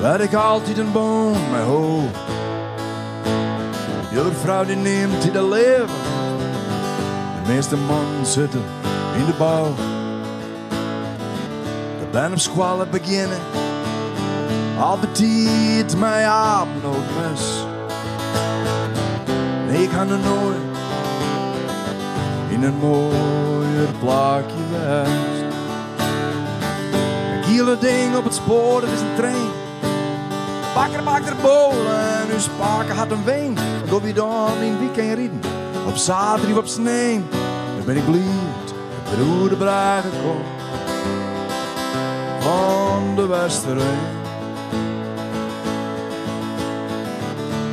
wêr't ik altyd in bân mei hâld. Buorfrou dy neamt dy de leave. De measte mannen sitte yn de bou. De bern op skoalle begjinne al betiid mei aapnootmes. Nee, ik ha noch noait yn in moaier plakje west. In giele ding op it spoar, dat is in trein. De bakker bakt der bôle en ús pake hat in wein. Dan gean wy dan yn it wykein riden, op saterdei of op snein. Dan bin ik bliid dat ik oer de brêge kom fan de Westereen.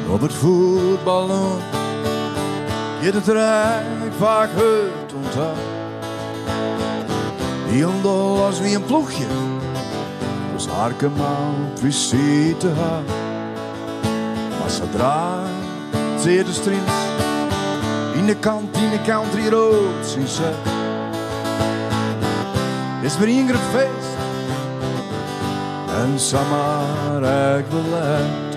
Op it fuotballân giet it der ek faak hurd oan ta. Hielendal as wy in ploechje as Harkema op visite ha. Mar sadra Tsead Strins yn de kantine Country Roads ynset, is wer ien grut feest en samar ek wer let.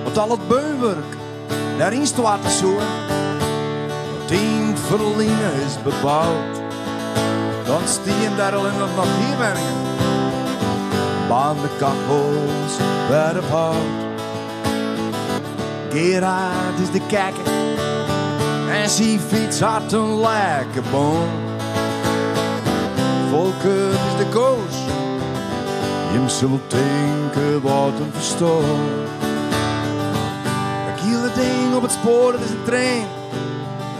Want al it beunwurk dêr ynstoarte soe, wat yn it ferline is beboud, dan stienen dêr allinnich noch hierwenningen, baarnde kachels wer op hout. Gerard is de kekke en syn fyts hat in lekke bân. Folkert is de coach, jim sille tinke wat in ferstân. Dat giele ding op it spoar, dat is in trein.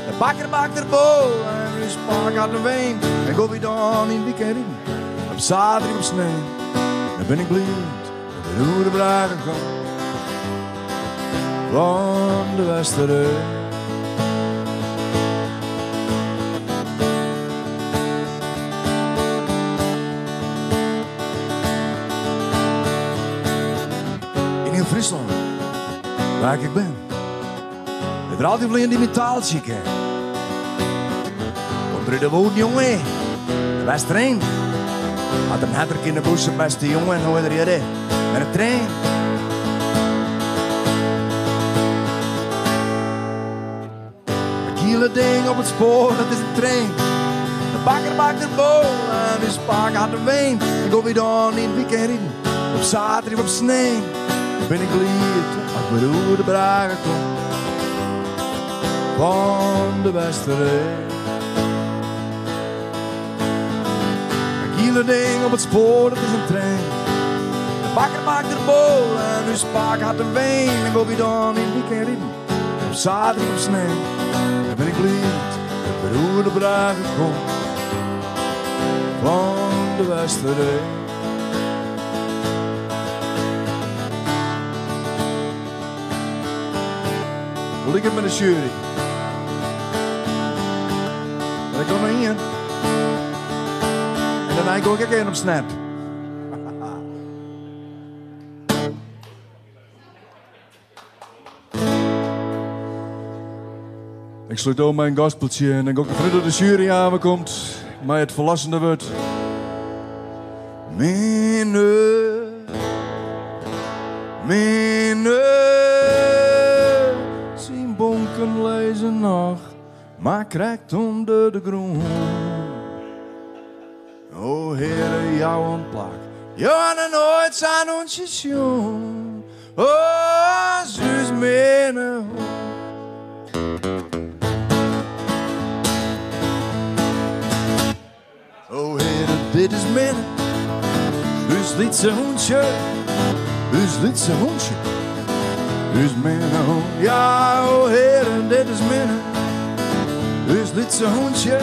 De bakker bakt der bôle en ús pake hat in wein. En gean wy dan yn it wykein riden, op saterdei of op snein. Dan bin ik bliid dat ik oer de brêge kom fan de Westereen. Yn hiel Fryslân, wêr't ik bin, is der altyd wol ien dy't myn taaltsje ken. Komt der út de Wâlden, jonge, de Westereen. Hat in hattrick yn de bûse, bêste jonge, en hoe is er hjir met de trein? Dat giele ding op it spoar, dat is in trein. De bakker bakt der bôle en ús pake hat in wein. En gean wy dan yn it wykein riden, op saterdei of op snein. Dan bin ik bliid as ik wer oer de brêge kom fan de Westereen. Dat giele ding op it spoar, dat is in trein. De bakker bakt der bôle en ús pake hat in wein. En gean wy dan yn it wykein riden, op saterdei of op snein. Dan bin ik bliid dat ik wer oer de brêge kom fan de Westereen. Hoe liket it mei de sjuery? Der komt noch ien. En dêrnei goai ik ek even op snert. Ik slút ôf mei in gospeltsje en dan gean ik derfan út dat de sjuery oankomt mei it ferlossende wurd. Minne, minne, syn bonken lizze noch, mar krekt ûnder de grûn. O Heare, jou in plak. Jo ha noch noait sa'n hûntsje sjoen. O, as ús minne hûn. O Heare, dit is Minne, ús lytse hûntsje, ús lytse hûntsje, ús minne hûn. Ja, o Heare, dit is Minne, ús lytse hûntsje,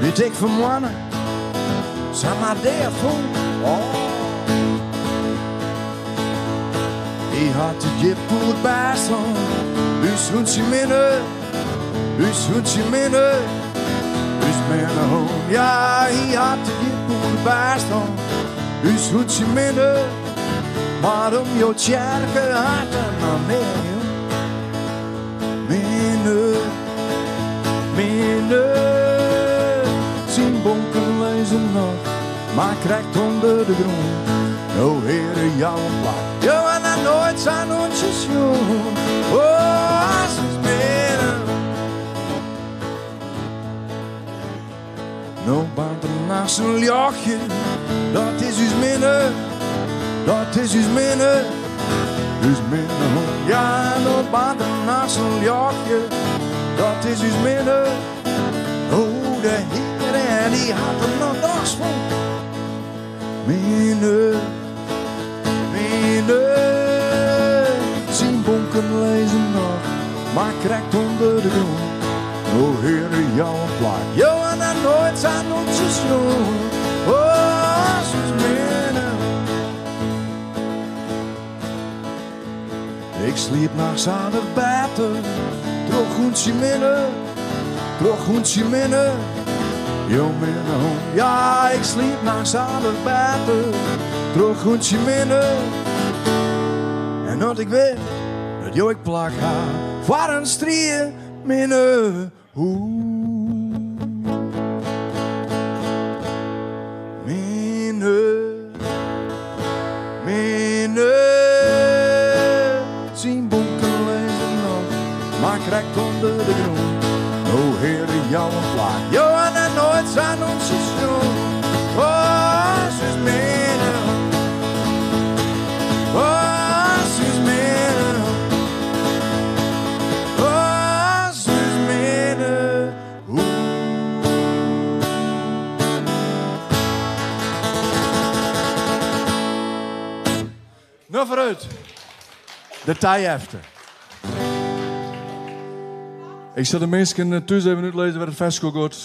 dy't ik fermoanne samar dea fûn. Oh. Hy hat it djip oer bêst hân, ús hûntsje Minne, ús hûntsje Minne, ús minne hûn. Ja, hy hat it djip oer bêst hân, ús hûntsje Minne, mar om jo tsjerke hat er noch nea jûn. Minne, Minne, syn bonken lizze noch, mar krekt ûnder de grûn. O Heare, jou in plak. Jo ha noch noait sa'n hûntsje sjoen. O, as ús minne. No baarnt der nachts in ljochtje, dat is ús minne, dat is ús minne, ús minne hûn. Ja, no baarnt der nachts in ljochtje, dat is ús minne. O, de Heare, dy hat er noch dochs fûn. Minne, minne, syn bonken lizze noch, mar krekt ûnder de grûn. O Heare, jou in plak. Jo ha noch noait sa'n hûntsje sjoen. O, as ús minne. Ik sliep nachts aardich better troch hûntsje Minne, troch hûntsje Minne, jo minne hûn. Ja, ik sliep nachts aardich better troch hûntsje Minne. En as ik wit dat jo ek plak ha foar in strieminne hûn. Minne, minne, syn bonken lizze noch, mar krekt ûnder de grûn. O Heare, jou in plak, jo ha noch noait sa'n hûntsje sjoen. O, as ús minne hûn. O, as ús minne hûn. O, as ús minne hûn. No foarút. De tijefte. Ik sil de minsken thús even útlizze wêr't it ferske giet.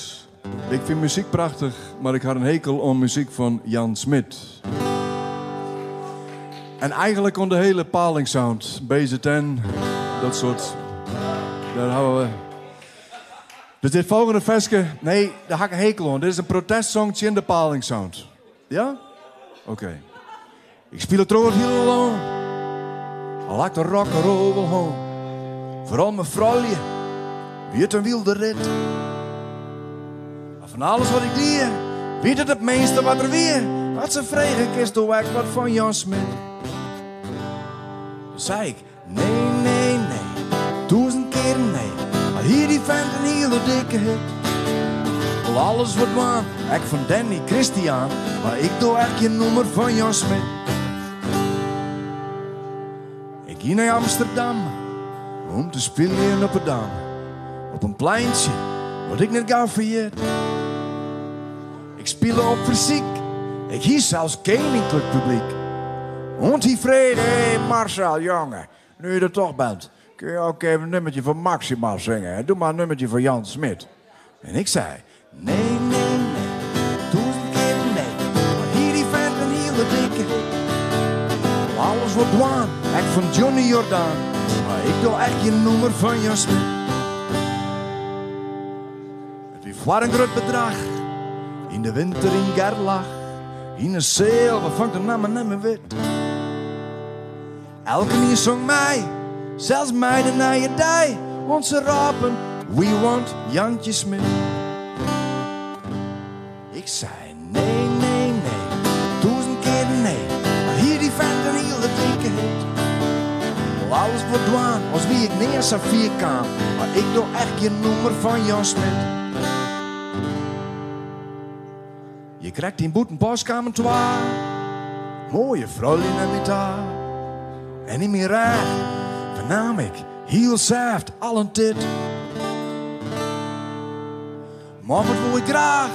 Ik fyn muzyk prachtich, mar ik ha in hekel oan muzyk fan Jan Smit. En eigenlik oan de hiele Palingsound, BZN, dat soart. Dêr hawwe we. Dus dit folgjende ferske, nee, dêr ha ik in hekel oan. Dit is in protestsong tsjin de Palingsound. Ja? Oké. Ik spile troch it hiele lân, al ha ik de rock'n'roll wol hân. Foaral mei froulju wie it in wylde rit. Mar fan alles wat ik die, wie dit it minste wat der wie. As se fregen, kinsto ek wat fan Jan Smit? Doe sei ik, nee, nee, nee, tûzen kearen nee. Al hie dy fent in hiele dikke hit. Wol alles wat dwaan, ek fan Danny Christian, mar ik doch echt gjin nûmer fan Jan Smit. Ik gie nei Amsterdam om te spyljen op 'e Dam. Op in pleintsje wat ik net gau ferjit. Ik spile op fersyk, ik hie sels keninklik publyk. Oant hy frege, Hey Marcel, jonge, nu je der toch bent, kun je ook even een nummertje van Maxima zingen? Doe maar een nummertje van Jan Smit. En ik sei, Nee, nee, nee, tûzen kear nee. Al hie dy fent in hiele dikke hit. Alles wat dwaan, ek fan Johnny Jordaan. Maar ik doe echt geen nummer van Jan Smit. Het wie voor een groot bedrag. In de winter in Gerlach. In een zeel waarvan ik de naam niet meer weet. Elke nieuw zong mij, zelfs mij de nije dij. Want ze rapen, we want Jantje Smit. Ik zei nee, nee, nee, duizend keer nee. Maar hier die vent een hele dikke hit. Wel alles wordt dwaan, als wie ik neer zou vierkaan. Maar ik doe echt geen nummer van Jan Smit. Je krijgt in Boetenboskamer twee. Mooie vrouwen en met haar. En in mijn raag vernam ik heel zacht al een tit. Maar wat wil ik graag?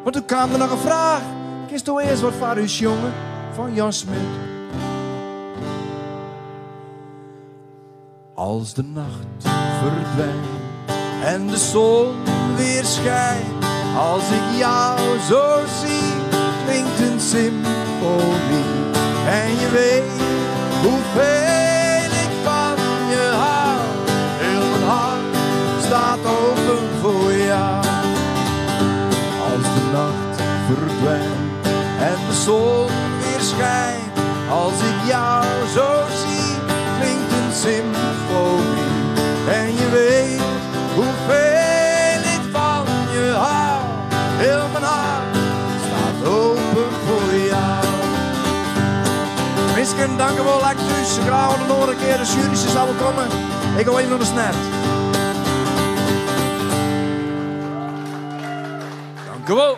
Want toen kwam er nog een vraag. Kist u eerst wat voor u jongen van Jan Smit? Als de nacht verdwijnt en de zon weer schijnt, als ik jou zo zie, klinkt een symfonie. En je weet hoeveel ik van je hou. Heel mijn hart staat open voor jou. Als de nacht verdwijnt en de zon weer schijnt, als ik jou zo zie, klinkt een symfonie. En je weet hoeveel ik van je hou. Heel mijn hart staat open voor jou. Misschien dank u wel, excuus. Graag de nog een keer de jury zal komen. Ik ga even naar de snert. Dank u wel.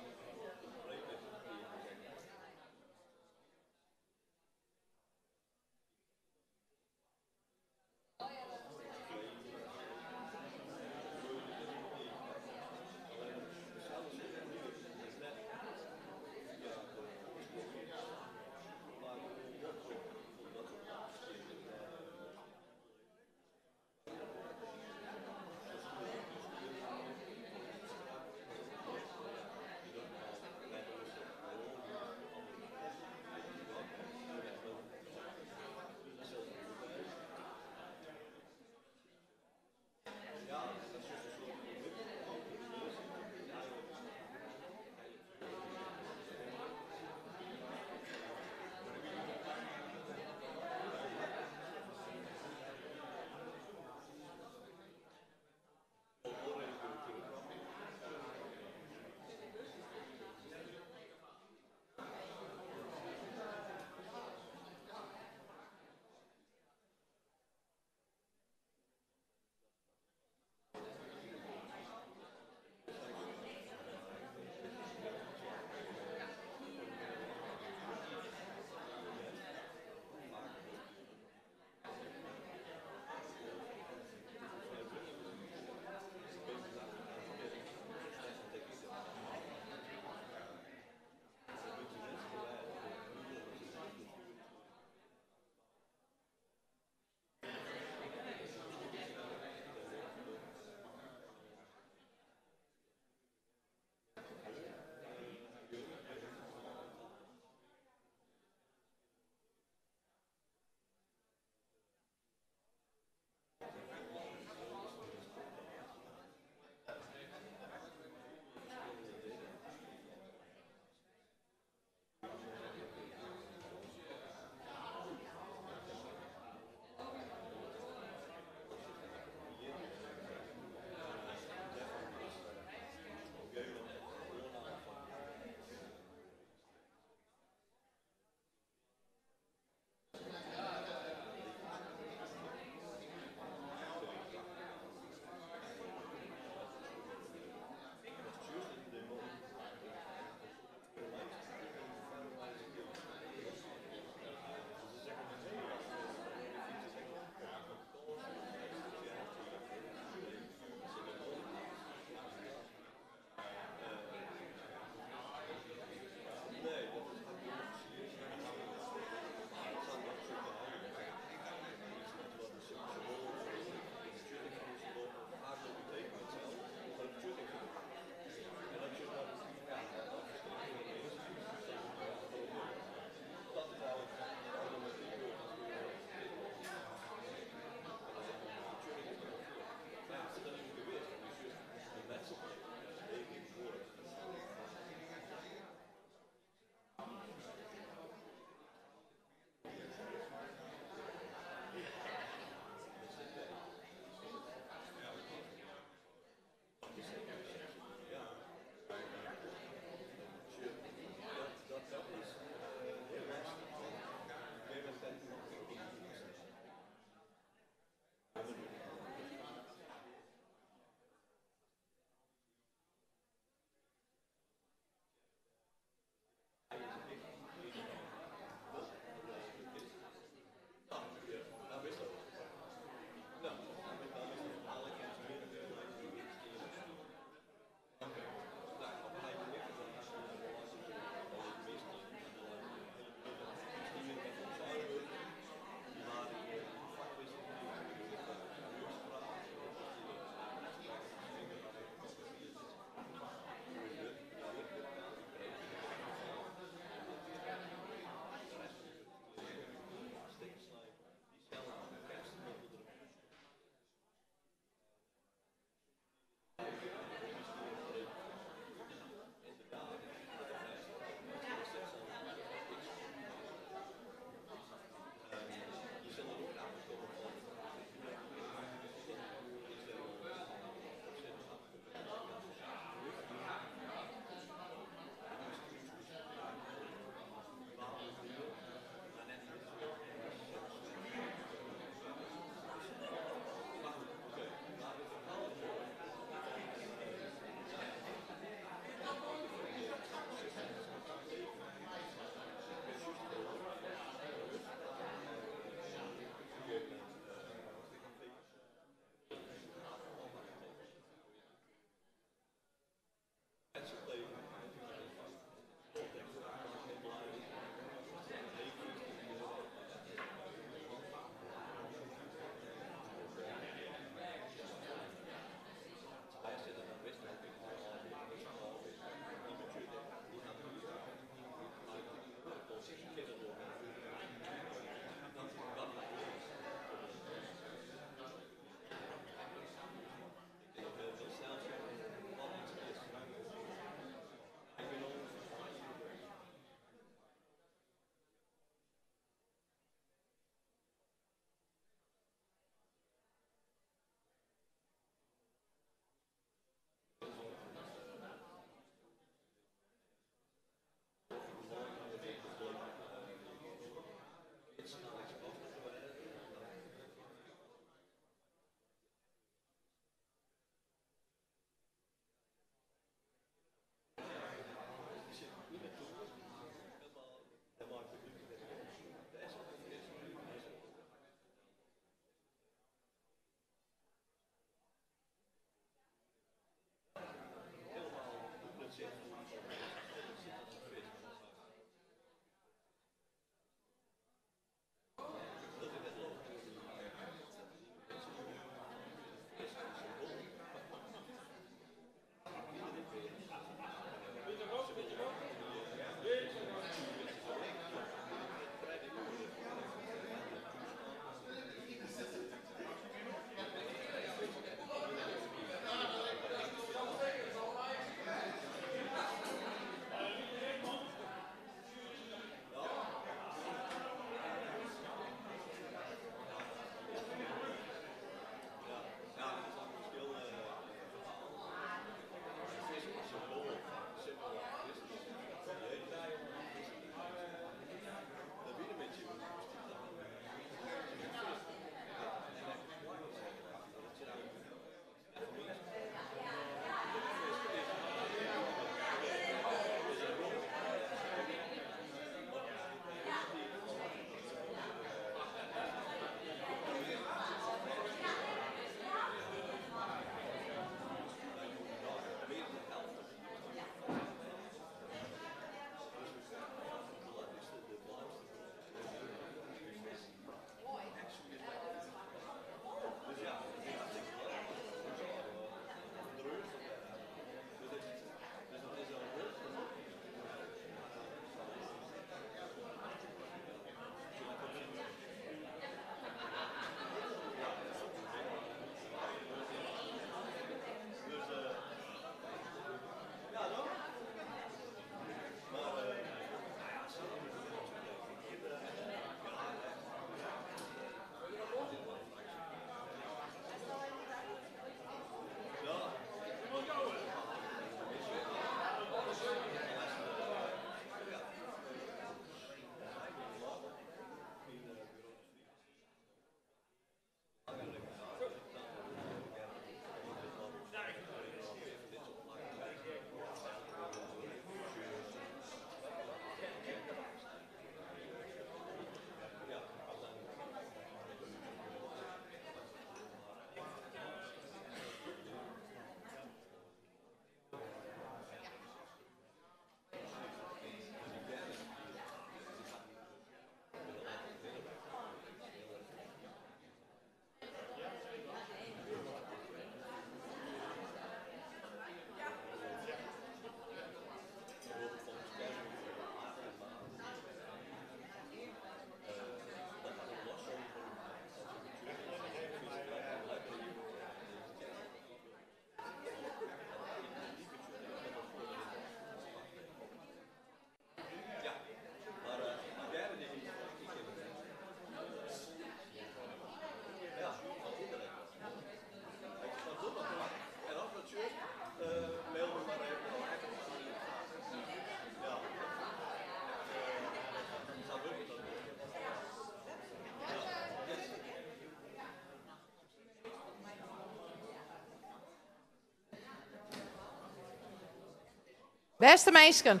Bêste minsken.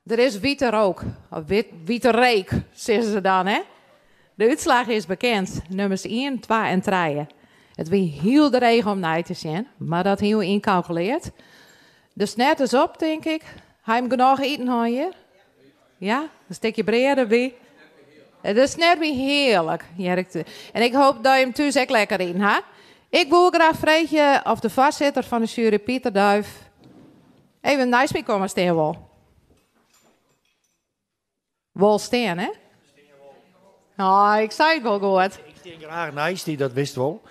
Der is wite rook, of wite reek, sizze se dan, hè? De útslach is bekend, nûmers ien, twa en trije. It wie hiel dreech om nei te sjen, mar dat hiene we ynkalkulearre. De snert is op, tink ik. Ha jim genôch iten hân hjir? Ja, in stikje brea derby. De snert wie hearlik, hear ik. En ik hoopje dat jim thús ek lekker iten ha. Ik woe graach freegje oft de foarsitter fan de sjuery, Pieter Duijff, even neist my komme stean wol. Wol stean, hè? Oh, ik sei it wol goed. Ik stean graach neist dy, dat witst wol.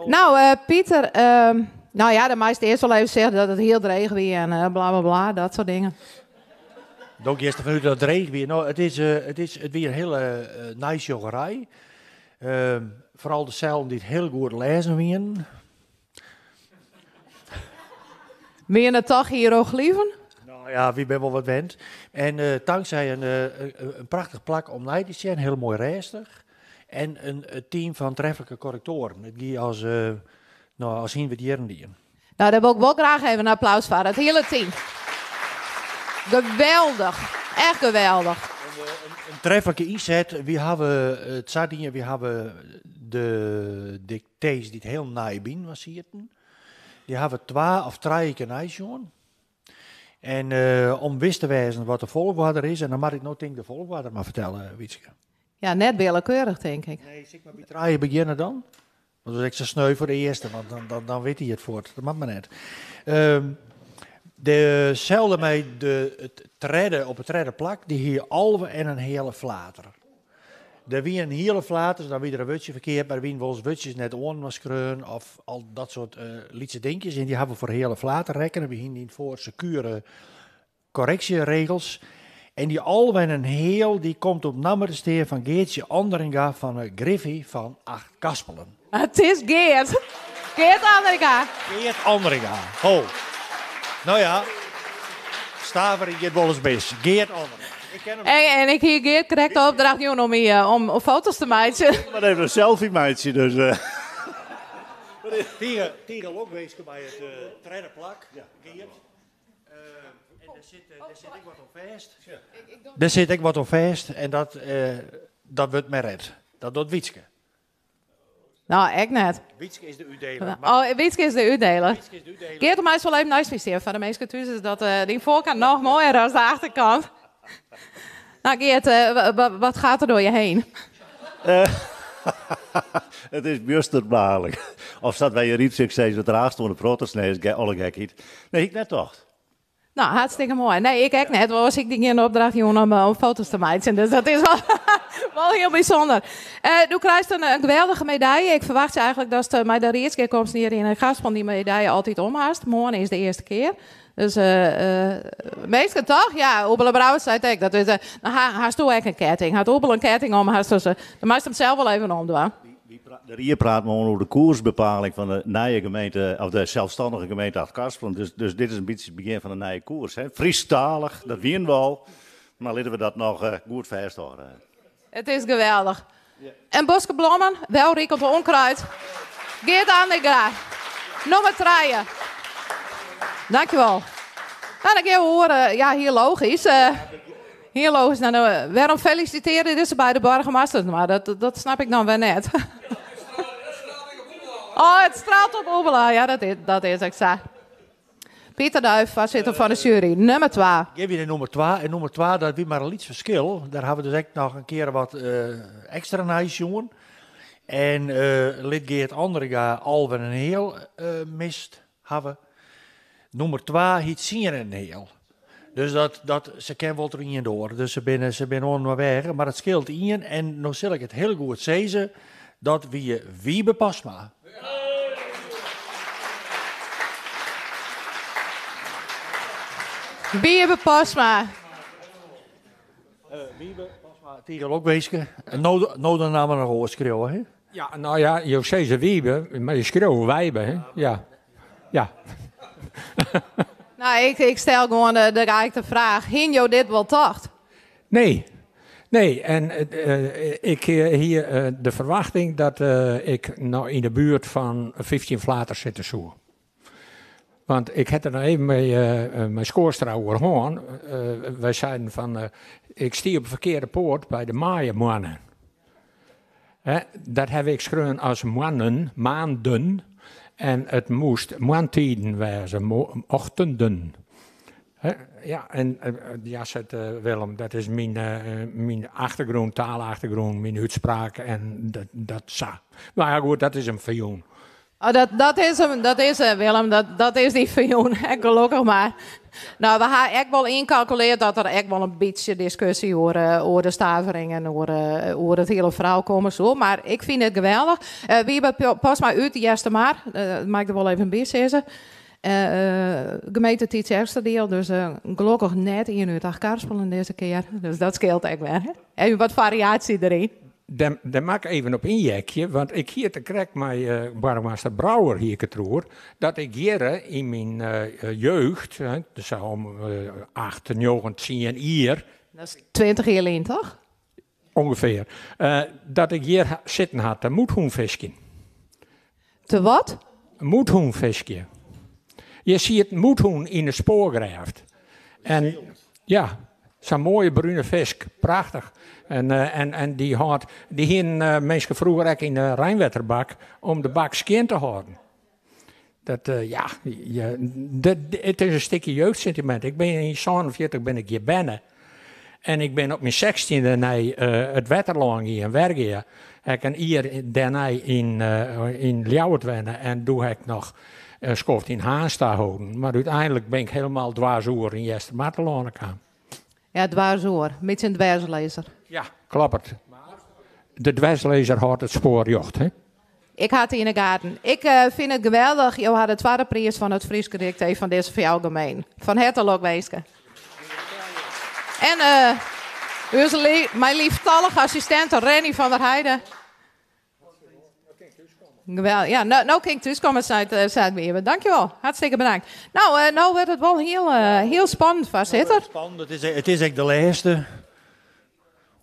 No, eh, Pieter, ehm, no ja, dan meist earst wol even sizze dat it hiel dreech wie en eh, bla bla bla, dat soart dingen. Do giest derfan út dat it dreech wie. No, it, is, eh, it, is, it wie in hiele neisjoggerij. Ehm, foaral de sellen dy't hiel goed lêzen wienen. Wiene it toch hieroglyfen? No ja, wy binne wol wat wend. En eh, tanksij in, eh, in prachtich plak om nei te sjen, hiel moai rêstich. En in team fan treflike korrektoaren. It gie as, eh, no, as hiene we it jierren dien. No, dêr wol ik wol graach even in applaus foar, it hiele team. Geweldich, echt geweldich. In treflike ynset. Wy hawwe it sa dien, wy hawwe de diktees dy't hiel nei byinoar sieten, dy hawwe twa of trije kear neisjoen. En om wis te wêzen wat de folchoarder is, en dan moat ik no tink de folchoarder mar fertelle, Wietske. Ja, net willekeurich, tink ik. Nee, sil ik mar by trije begjinne dan? Want dat is ek sa sneu foar de earste, want dan, dan, dan wit hy it fuort. Dat moat mar net. Um, deselde mei de, it tredde, op it tredde plak, dy hie 11 en in heale flater. Der wie in hiele flater, dan wie der in wurdsje ferkeard, mar der wienen wolris wurdsjes net oaninoar skreaun of al dat soart uh, lytse dinkjes. En dy hawwe we foar heale flater rekkene. We hienen yn it foar sekuere korreksjeregels. En dy 11 en in heal dy komt op namme te stean fan Geartsje Andringa fan 'e Griffy fan Achtkarspelen. It is Geart. Geart Andringa. Geart Andringa. Ho. No ja, stavering giet wolris mis. Geart Andringa. Ik ken him. En, en ik hie Geart krekt de opdracht jûn om, my, eh, om foto's te meitsjen. Mar even in selfie meitsje, dus. Uh. Tige, tige lokwinske by it uh, tredde plak, Geart. En dêr sit, dêr sit ek wat oan fêst. Dêr sit ek wat oan fêst en dat, dat wurdt net. Dat docht Wietske. No, ek net. Wietske is de útdeler. Oh, Wietske is de útdeler. Geart, meist wol even neist my stean. Foar de minsken thús is dat uh, dyn foarkant noch moaier as de achterkant. No, Geart, uh, wat gaat der door je heen? Uh, it is bjusterbaarlik. Of sa't wy hjir Rypsik sizze, it raast oan de protters. Nee, is alle gekheid. Nee, hie ik net tocht. No, hartstikke moai. Nee, ik ek net. Want oars hie ik dy gjin opdracht jûn om, om foto's te meitsjen. Dus dat is wol, wol hiel bysûnder. Uh, do krijst in, in geweldige medaille. Ik ferwachtsje eigentlik datst mei de riedsgearkomsten hjir yn Achtkarspelen dy medaille altyd om hast. Moarn is de earste kear. Dus uh, minsken toch? Ja, Oebele Brouwer seit ek. Dat is, uh, ha, hasto ek in ketting? Hat Oebele in ketting om? Hast dus, dan meist him sels wol even omdwaan. De rie praat moarn oer de koersbepaling fan de nije gemeente, of de selsstannige gemeente Achtkarspelen. Dus, dus dit is in bytsje it begjin fan in nije koers. Hè. Frysktalich, dat wiene we al, mar litte we dat noch uh, goed fêsthâlde. It is geweldich. In boske blommen, welrikend onkruid. Geart Andringa, nûmer trije. Dankjewol. No, dan gean we oer, eh, ja, hiel logysk. Uh, hiel logysk. No, wêrom felisitearje dizze beide boargemasters? Mar dat, dat snap ik dan wer net. Oh, it straalt op Oebele. Ja, dat is ek sa. Pieter Duijff, foarsitter fan de sjuery, nûmer twa. Gean wy nei nûmer twa. En nûmer twa, dat wie mar in lyts ferskil. Dêr hawwe we dus ek noch in kear wat uh, ekstra nei sjoen. En uh, lit Geart Andringa 11 en in heal uh, mist hawwe. Nûmer twa hie tsien en in heal. Dus dat, dat, se kin wol troch ien doar. Dus se binne, se binne oan inoar weage. Mar it skeelt ien. En no sil ik it hiel goed sizze. Dat wie Wiebe Pasma. Wiebe Pasma. Uh, Wiebe Pasma, tige lokwinske. No, no de namme noch oars skriuwe, hè? Ja, no ja, jo sizze Wiebe, mar je skriuwe Wijbe, hè? Ja. Ja. No, ik, ik stel gewoan de, de geikte fraach. Hiene jo dit wol tocht? Nee. Nee, en uh, ik hie de ferwachting dat ik no yn de buert fan 15 flaters sitte soe. Want ik ha it der noch even mei, mei Schoorstra oer hân. Wy seiden fan, ik stie op de ferkearde poat by de maaiemoanne. Dat haw ik skreaun as moannen, maanden. En it moast moarntiden wêze, ochtenden. Ja, en ja, seit Willem, dat is myn, myn achtergrûn, taalachtergrûn, myn útspraak en dat sa. Mar ja, goed, dat is him ferjûn. Oh, dat, dat is him, dat is him, Willem, dat, dat is dy ferjûn, gelokkich mar. No, we ha ek wol ynkalkulearre dat der ek wol in bytsje diskusje oer, eh, oer de stavering en oer, eh, oer it hiele ferhaal komme soe. Mar ik fyn it geweldich. Uh, Wiebe Postma út Eastermar, uh, mei ik der wol even by sizze. Uh, gemeente Tytsjerksteradiel, dus gelokkich net ien út Achtkarspelen dizze kear. Dus dat skeelt ek wer. Even wat fariaasje deryn. Dêr moat ik even op ynheakje, want ik hie it der krekt mei boargemaster Brouwer hie ik it deroer, dat ik hjir yn myn jeugd, sa om 8, 9, 10 jier. Dat is 20 jier lyn, toch? Ungefear. Dat ik hjir sitten ha te mûdhûnfiskjen. Te wat? Mûdhûnfiskje. Hjir siet in mûdhûn yn de spoargrêft. En ja, sa'n moaie brune fisk. Prachtich. En, en, en dy hâldt, dy hienen minsken froeger ek yn de reinwetterbak om de bak skjin te hâlden. Dat, ja, it is in stikje jeugdsentiment. Ik bin yn 47 bin ik hjir berne. En ik bin op myn sechstjinde nei it Wetterlân gien, Wergea. Ha ik in jier dêrnei yn, yn Ljouwert wenne en doe ha ik noch in skoft yn Harns taholden. Mar úteinlik bin ik hielendal dwers oer yn Eastermar telâne kaam. Ja, dwers oer. Bytsje in dwerslizzer. Ja, kloppet. De dwerslizzer hâldt it spoar rjocht, hè? Ik ha it yn 'e gaten. Ik fyn it geweldich. Jo ha de twadde priis fan it Fryske diktee fan dizze fjouwer gemeenten. Fan herte lokwinske. En uh, ús mei lieftallige assistinte Renny van der Heijden. Geweldich. Ja, no, no kin ik thúskomme, seit, uh, seit Wiebe. Dankjewol. Hartstikke bedankt. No, uh, no wurdt it wol hiel, uh, hiel spannend, foarsitter. Spannend. It is ek de lêste.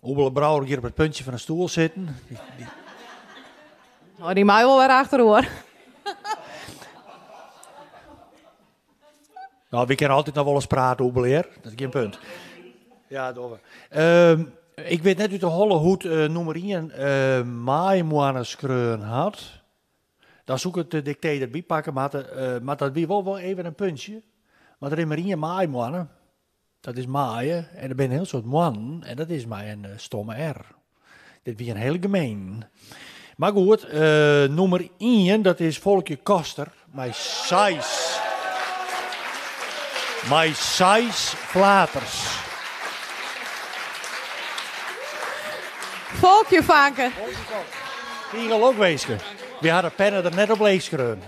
Oebele Brouwer hjir op it puntsje fan de stoel sitten. Oh, dy mei wol wer achteroer. Nou, wy kinne altyd noch wol ris prate, Oebele, hear. Dat is gjin punt. Ja, dogge we. Ehm, ik wit net út de holle hoe't uh, nûmer 1 uh, maaimoanne skreaun hat. Dan soe ik it diktee derby pakke moatte, uh, mar dat wie wol wol even in puntsje. Want der is mar ien maaimoanne. Dat is maaie en der binne in hiel soad moannen en dat is mei in stomme R. Dit wie in hiele gemene. Mar goed, uh, nûmer 1, dat is Folkje Koster mei seis. Mei seis flaters. Folkje fanke. Tige lokwinske. Wy ha de penne der net op leech skreaun.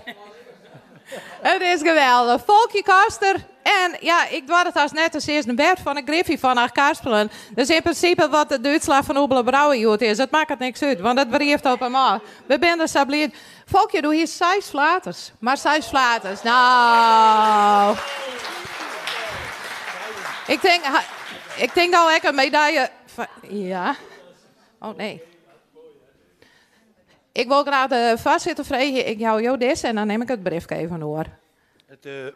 It is geweldich. Folkje Koster. En ja, ik doar it hast net te sizzen, Bert fan de Griffy fan Achtkarspelen. Dus yn prinsipe wat de útslach fan Oebele Brouwer hjoed is, it makket niks út, want it brieft op him ôf. We binne der sa bliid. Folkje, do hiest seis flaters. Mar seis flaters. Nou. Ik tink, ik tink al ek in medaille. Ja. Oh nee. Ik wol graach de foarsitter freegje. Ik jou jo dizze en dan nim ik it briefke even oer. It,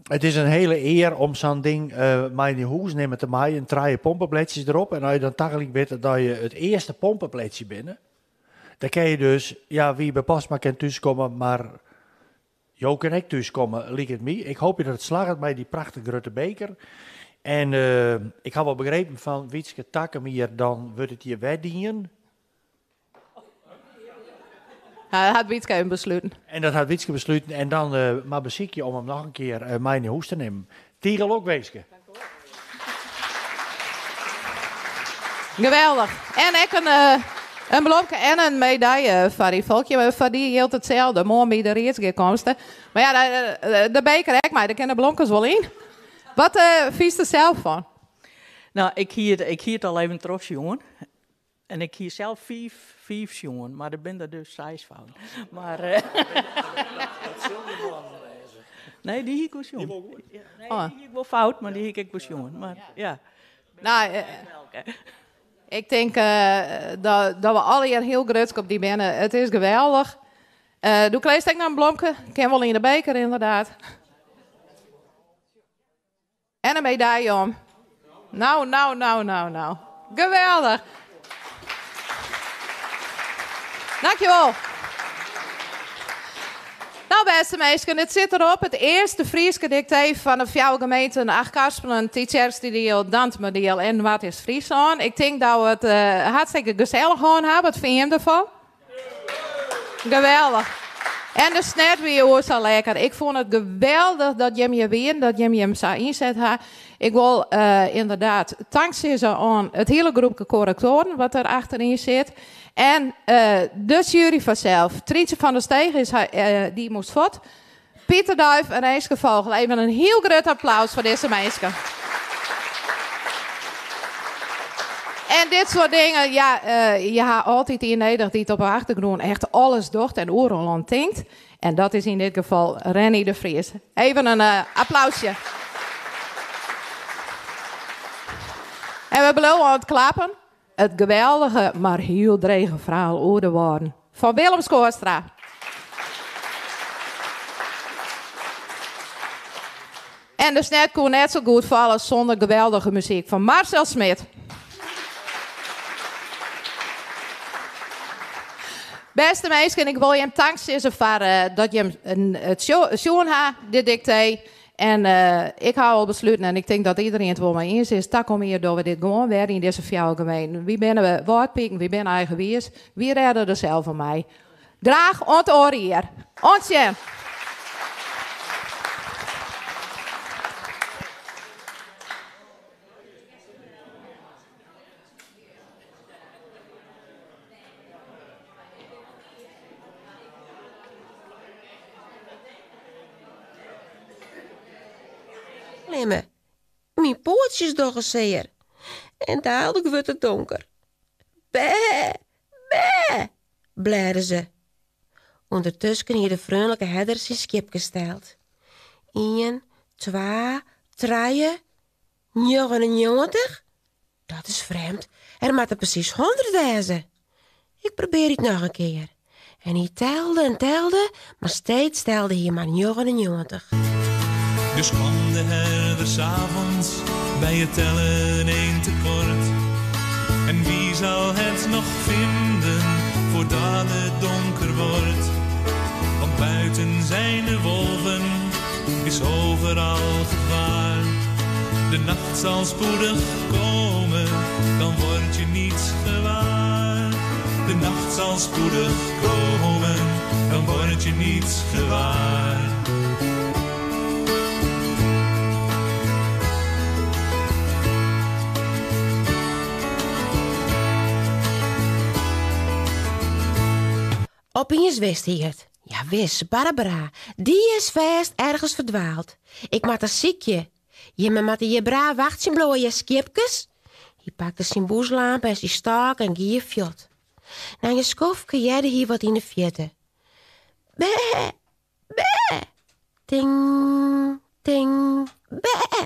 it is in hiele ear om sa'n ding uh, mei yn hûs nimme te meien. Trije pompeblêdsjes derop. En as je dan tagelyk witte dat je it earste pompeblêdsje binne, dan kin je dus, ja, Wiebe Postma kin thúskomme, mar jo kinne ek thúskomme, liket my. Ik hoopje dat it slagget mei dy prachtich grutte beker. En uh, ik ha wol begrepen fan Wietske takom jier, dan wurdt it hjir wer dien. Ja, hat Wietske even besluten. En dat hat Wietske besluten. En dan uh, mar besykje om him noch in kear uh, mei nei hûs te nimmen. Tige lokwinske. Geweldich. En ek in, uh, in blomke en in medaille foar dy Folkje. Foar dy jildt itselde. Moarn by de riedsgearkomste. Mar ja, de, de beker ek mei. Dêr kinne de blomkes wol yn. Wat uh, fynst der sels fan? No, ik hie it, ik hie it al even trochsjoen. En ik hie sels fiif, fiif sjoen, mar der binne der dus seis fouten. Mar, uh, Dat sil dy moannen wêze. Nee, dy hie ik wol sjoen. Dy wol goed? Ja, nee, dy hie ik wol fout, mar dy hie ik ek wol sjoen. Mar ja. No, ik tink uh, dat, dat we allegear hiel grutsk op dy binne. It is geweldich. Uh, doe kleest ek noch in blomke. Kin wol yn de beker, inderdaad. En in medaille om. Nou, nou, nou, nou, nou. Geweldig. Dankjewol. Nou, bêste minsken, it sit derop. It earste Fryske diktee fan de fjouwer gemeenten Achtkarspelen, Tytsjerksteradiel, Dantumadiel en Noardeast-Fryslân. Ik tink dat we it uh, hartstikke gesellich hân hawwe. Wat fine jim derfan? Geweldich. En de snert wie oer sa lekker. Ik fûn it geweldich dat jim hjir wienen, dat jim jim sa ynset ha. Ik wol uh, ynderdaad tank sizze oan it hiele groepke korrektoaren wat der achteryn sit. En uh, de sjuery fansels. Tryntsje van der Steeg is, uh, dy moast fuort. Pieter Duif en Renske Vogel. Even in hiel grut applaus foar dizze minsken. En dit soart dingen, ja, uh, je ha altyd ien nedich dy't op de achtergrûn echt alles docht en oeral oan tinkt. En dat is yn dit gefal Renny de Vries. Even in uh, applausje. En we bliuwe oan it klappen. It geweldige, mar hiel drege ferhaal oer de Wâlden fan Willem Schoorstra. En de snert koe net sa goed falle sûnder geweldige muzyk fan Marcel Smit. Bêste minsken, ik wol jim tank sizze foar uh, dat jim it sjoen ha, dit diktee. En ik ha al besluten, en ik tink dat iderien it wol mei iens is, takom jier dogge we dit gewoan wer yn dizze fjouwer gemeenten. Wy binne Wâldpiken, wy binne eigenwiis, wy rêde der sels wol mei. Graach oant oar jier. Oant sjen! Klimme. Myn poatsjes dogge sear. En daallik wurdt it donker. Bê! Bê! blêde se. Undertusken hie de freonlike herder syn skiepkes teld. Ien, twa, trije, 99? Dat is frjemd, der moatte presys 100 wêze. Ik probearje it noch in kear. En hy telde en telde, mar steeds telde hy mar 99. Dus kwam de herder 's avonds bij het tellen één tekort. En wie zal het nog vinden voordat het donker wordt? Want buiten zijn de wolven, is overal gevaar. De nacht zal spoedig komen, dan word je niets gewaar. De nacht zal spoedig komen, dan word je niets gewaar. Opiens wist hy it. Ja wis, Barbara, dy is fêst ergens ferdwaald. Ik moat har sykje. Jimme moatte hjir braaf wachtsjen bliuwe, hear skiepkes. Hy pakte syn bûslampe en syn stôk en gie fuort. Nei in skoftke hearde hy wat yn de fierte. Bê, bê! Ting, ting, bê!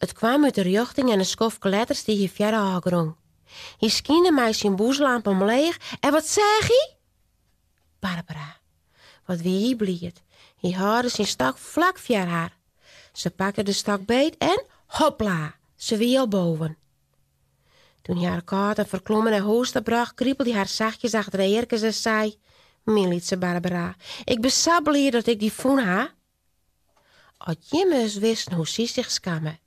It kwam út de rjochting en in skoftke letter stie hy foar de ôfgrûn. Hy skynde mei syn bûslampe omleech en wat seach hy? Barbara. Wat wie hy bliid. Hy hâlde syn stok flak foar har. Se pakte de stok beet en hopla, se wie al boven. Doe't hy har kâld en ferklommen nei hûs ta brocht, kripelde hy har sachtjes achter de earkes en sei, Myn lytse Barbara, ik bin sa bliid dat ik dy fûn ha. As jimme ris wisten hoe't sy sich skamme.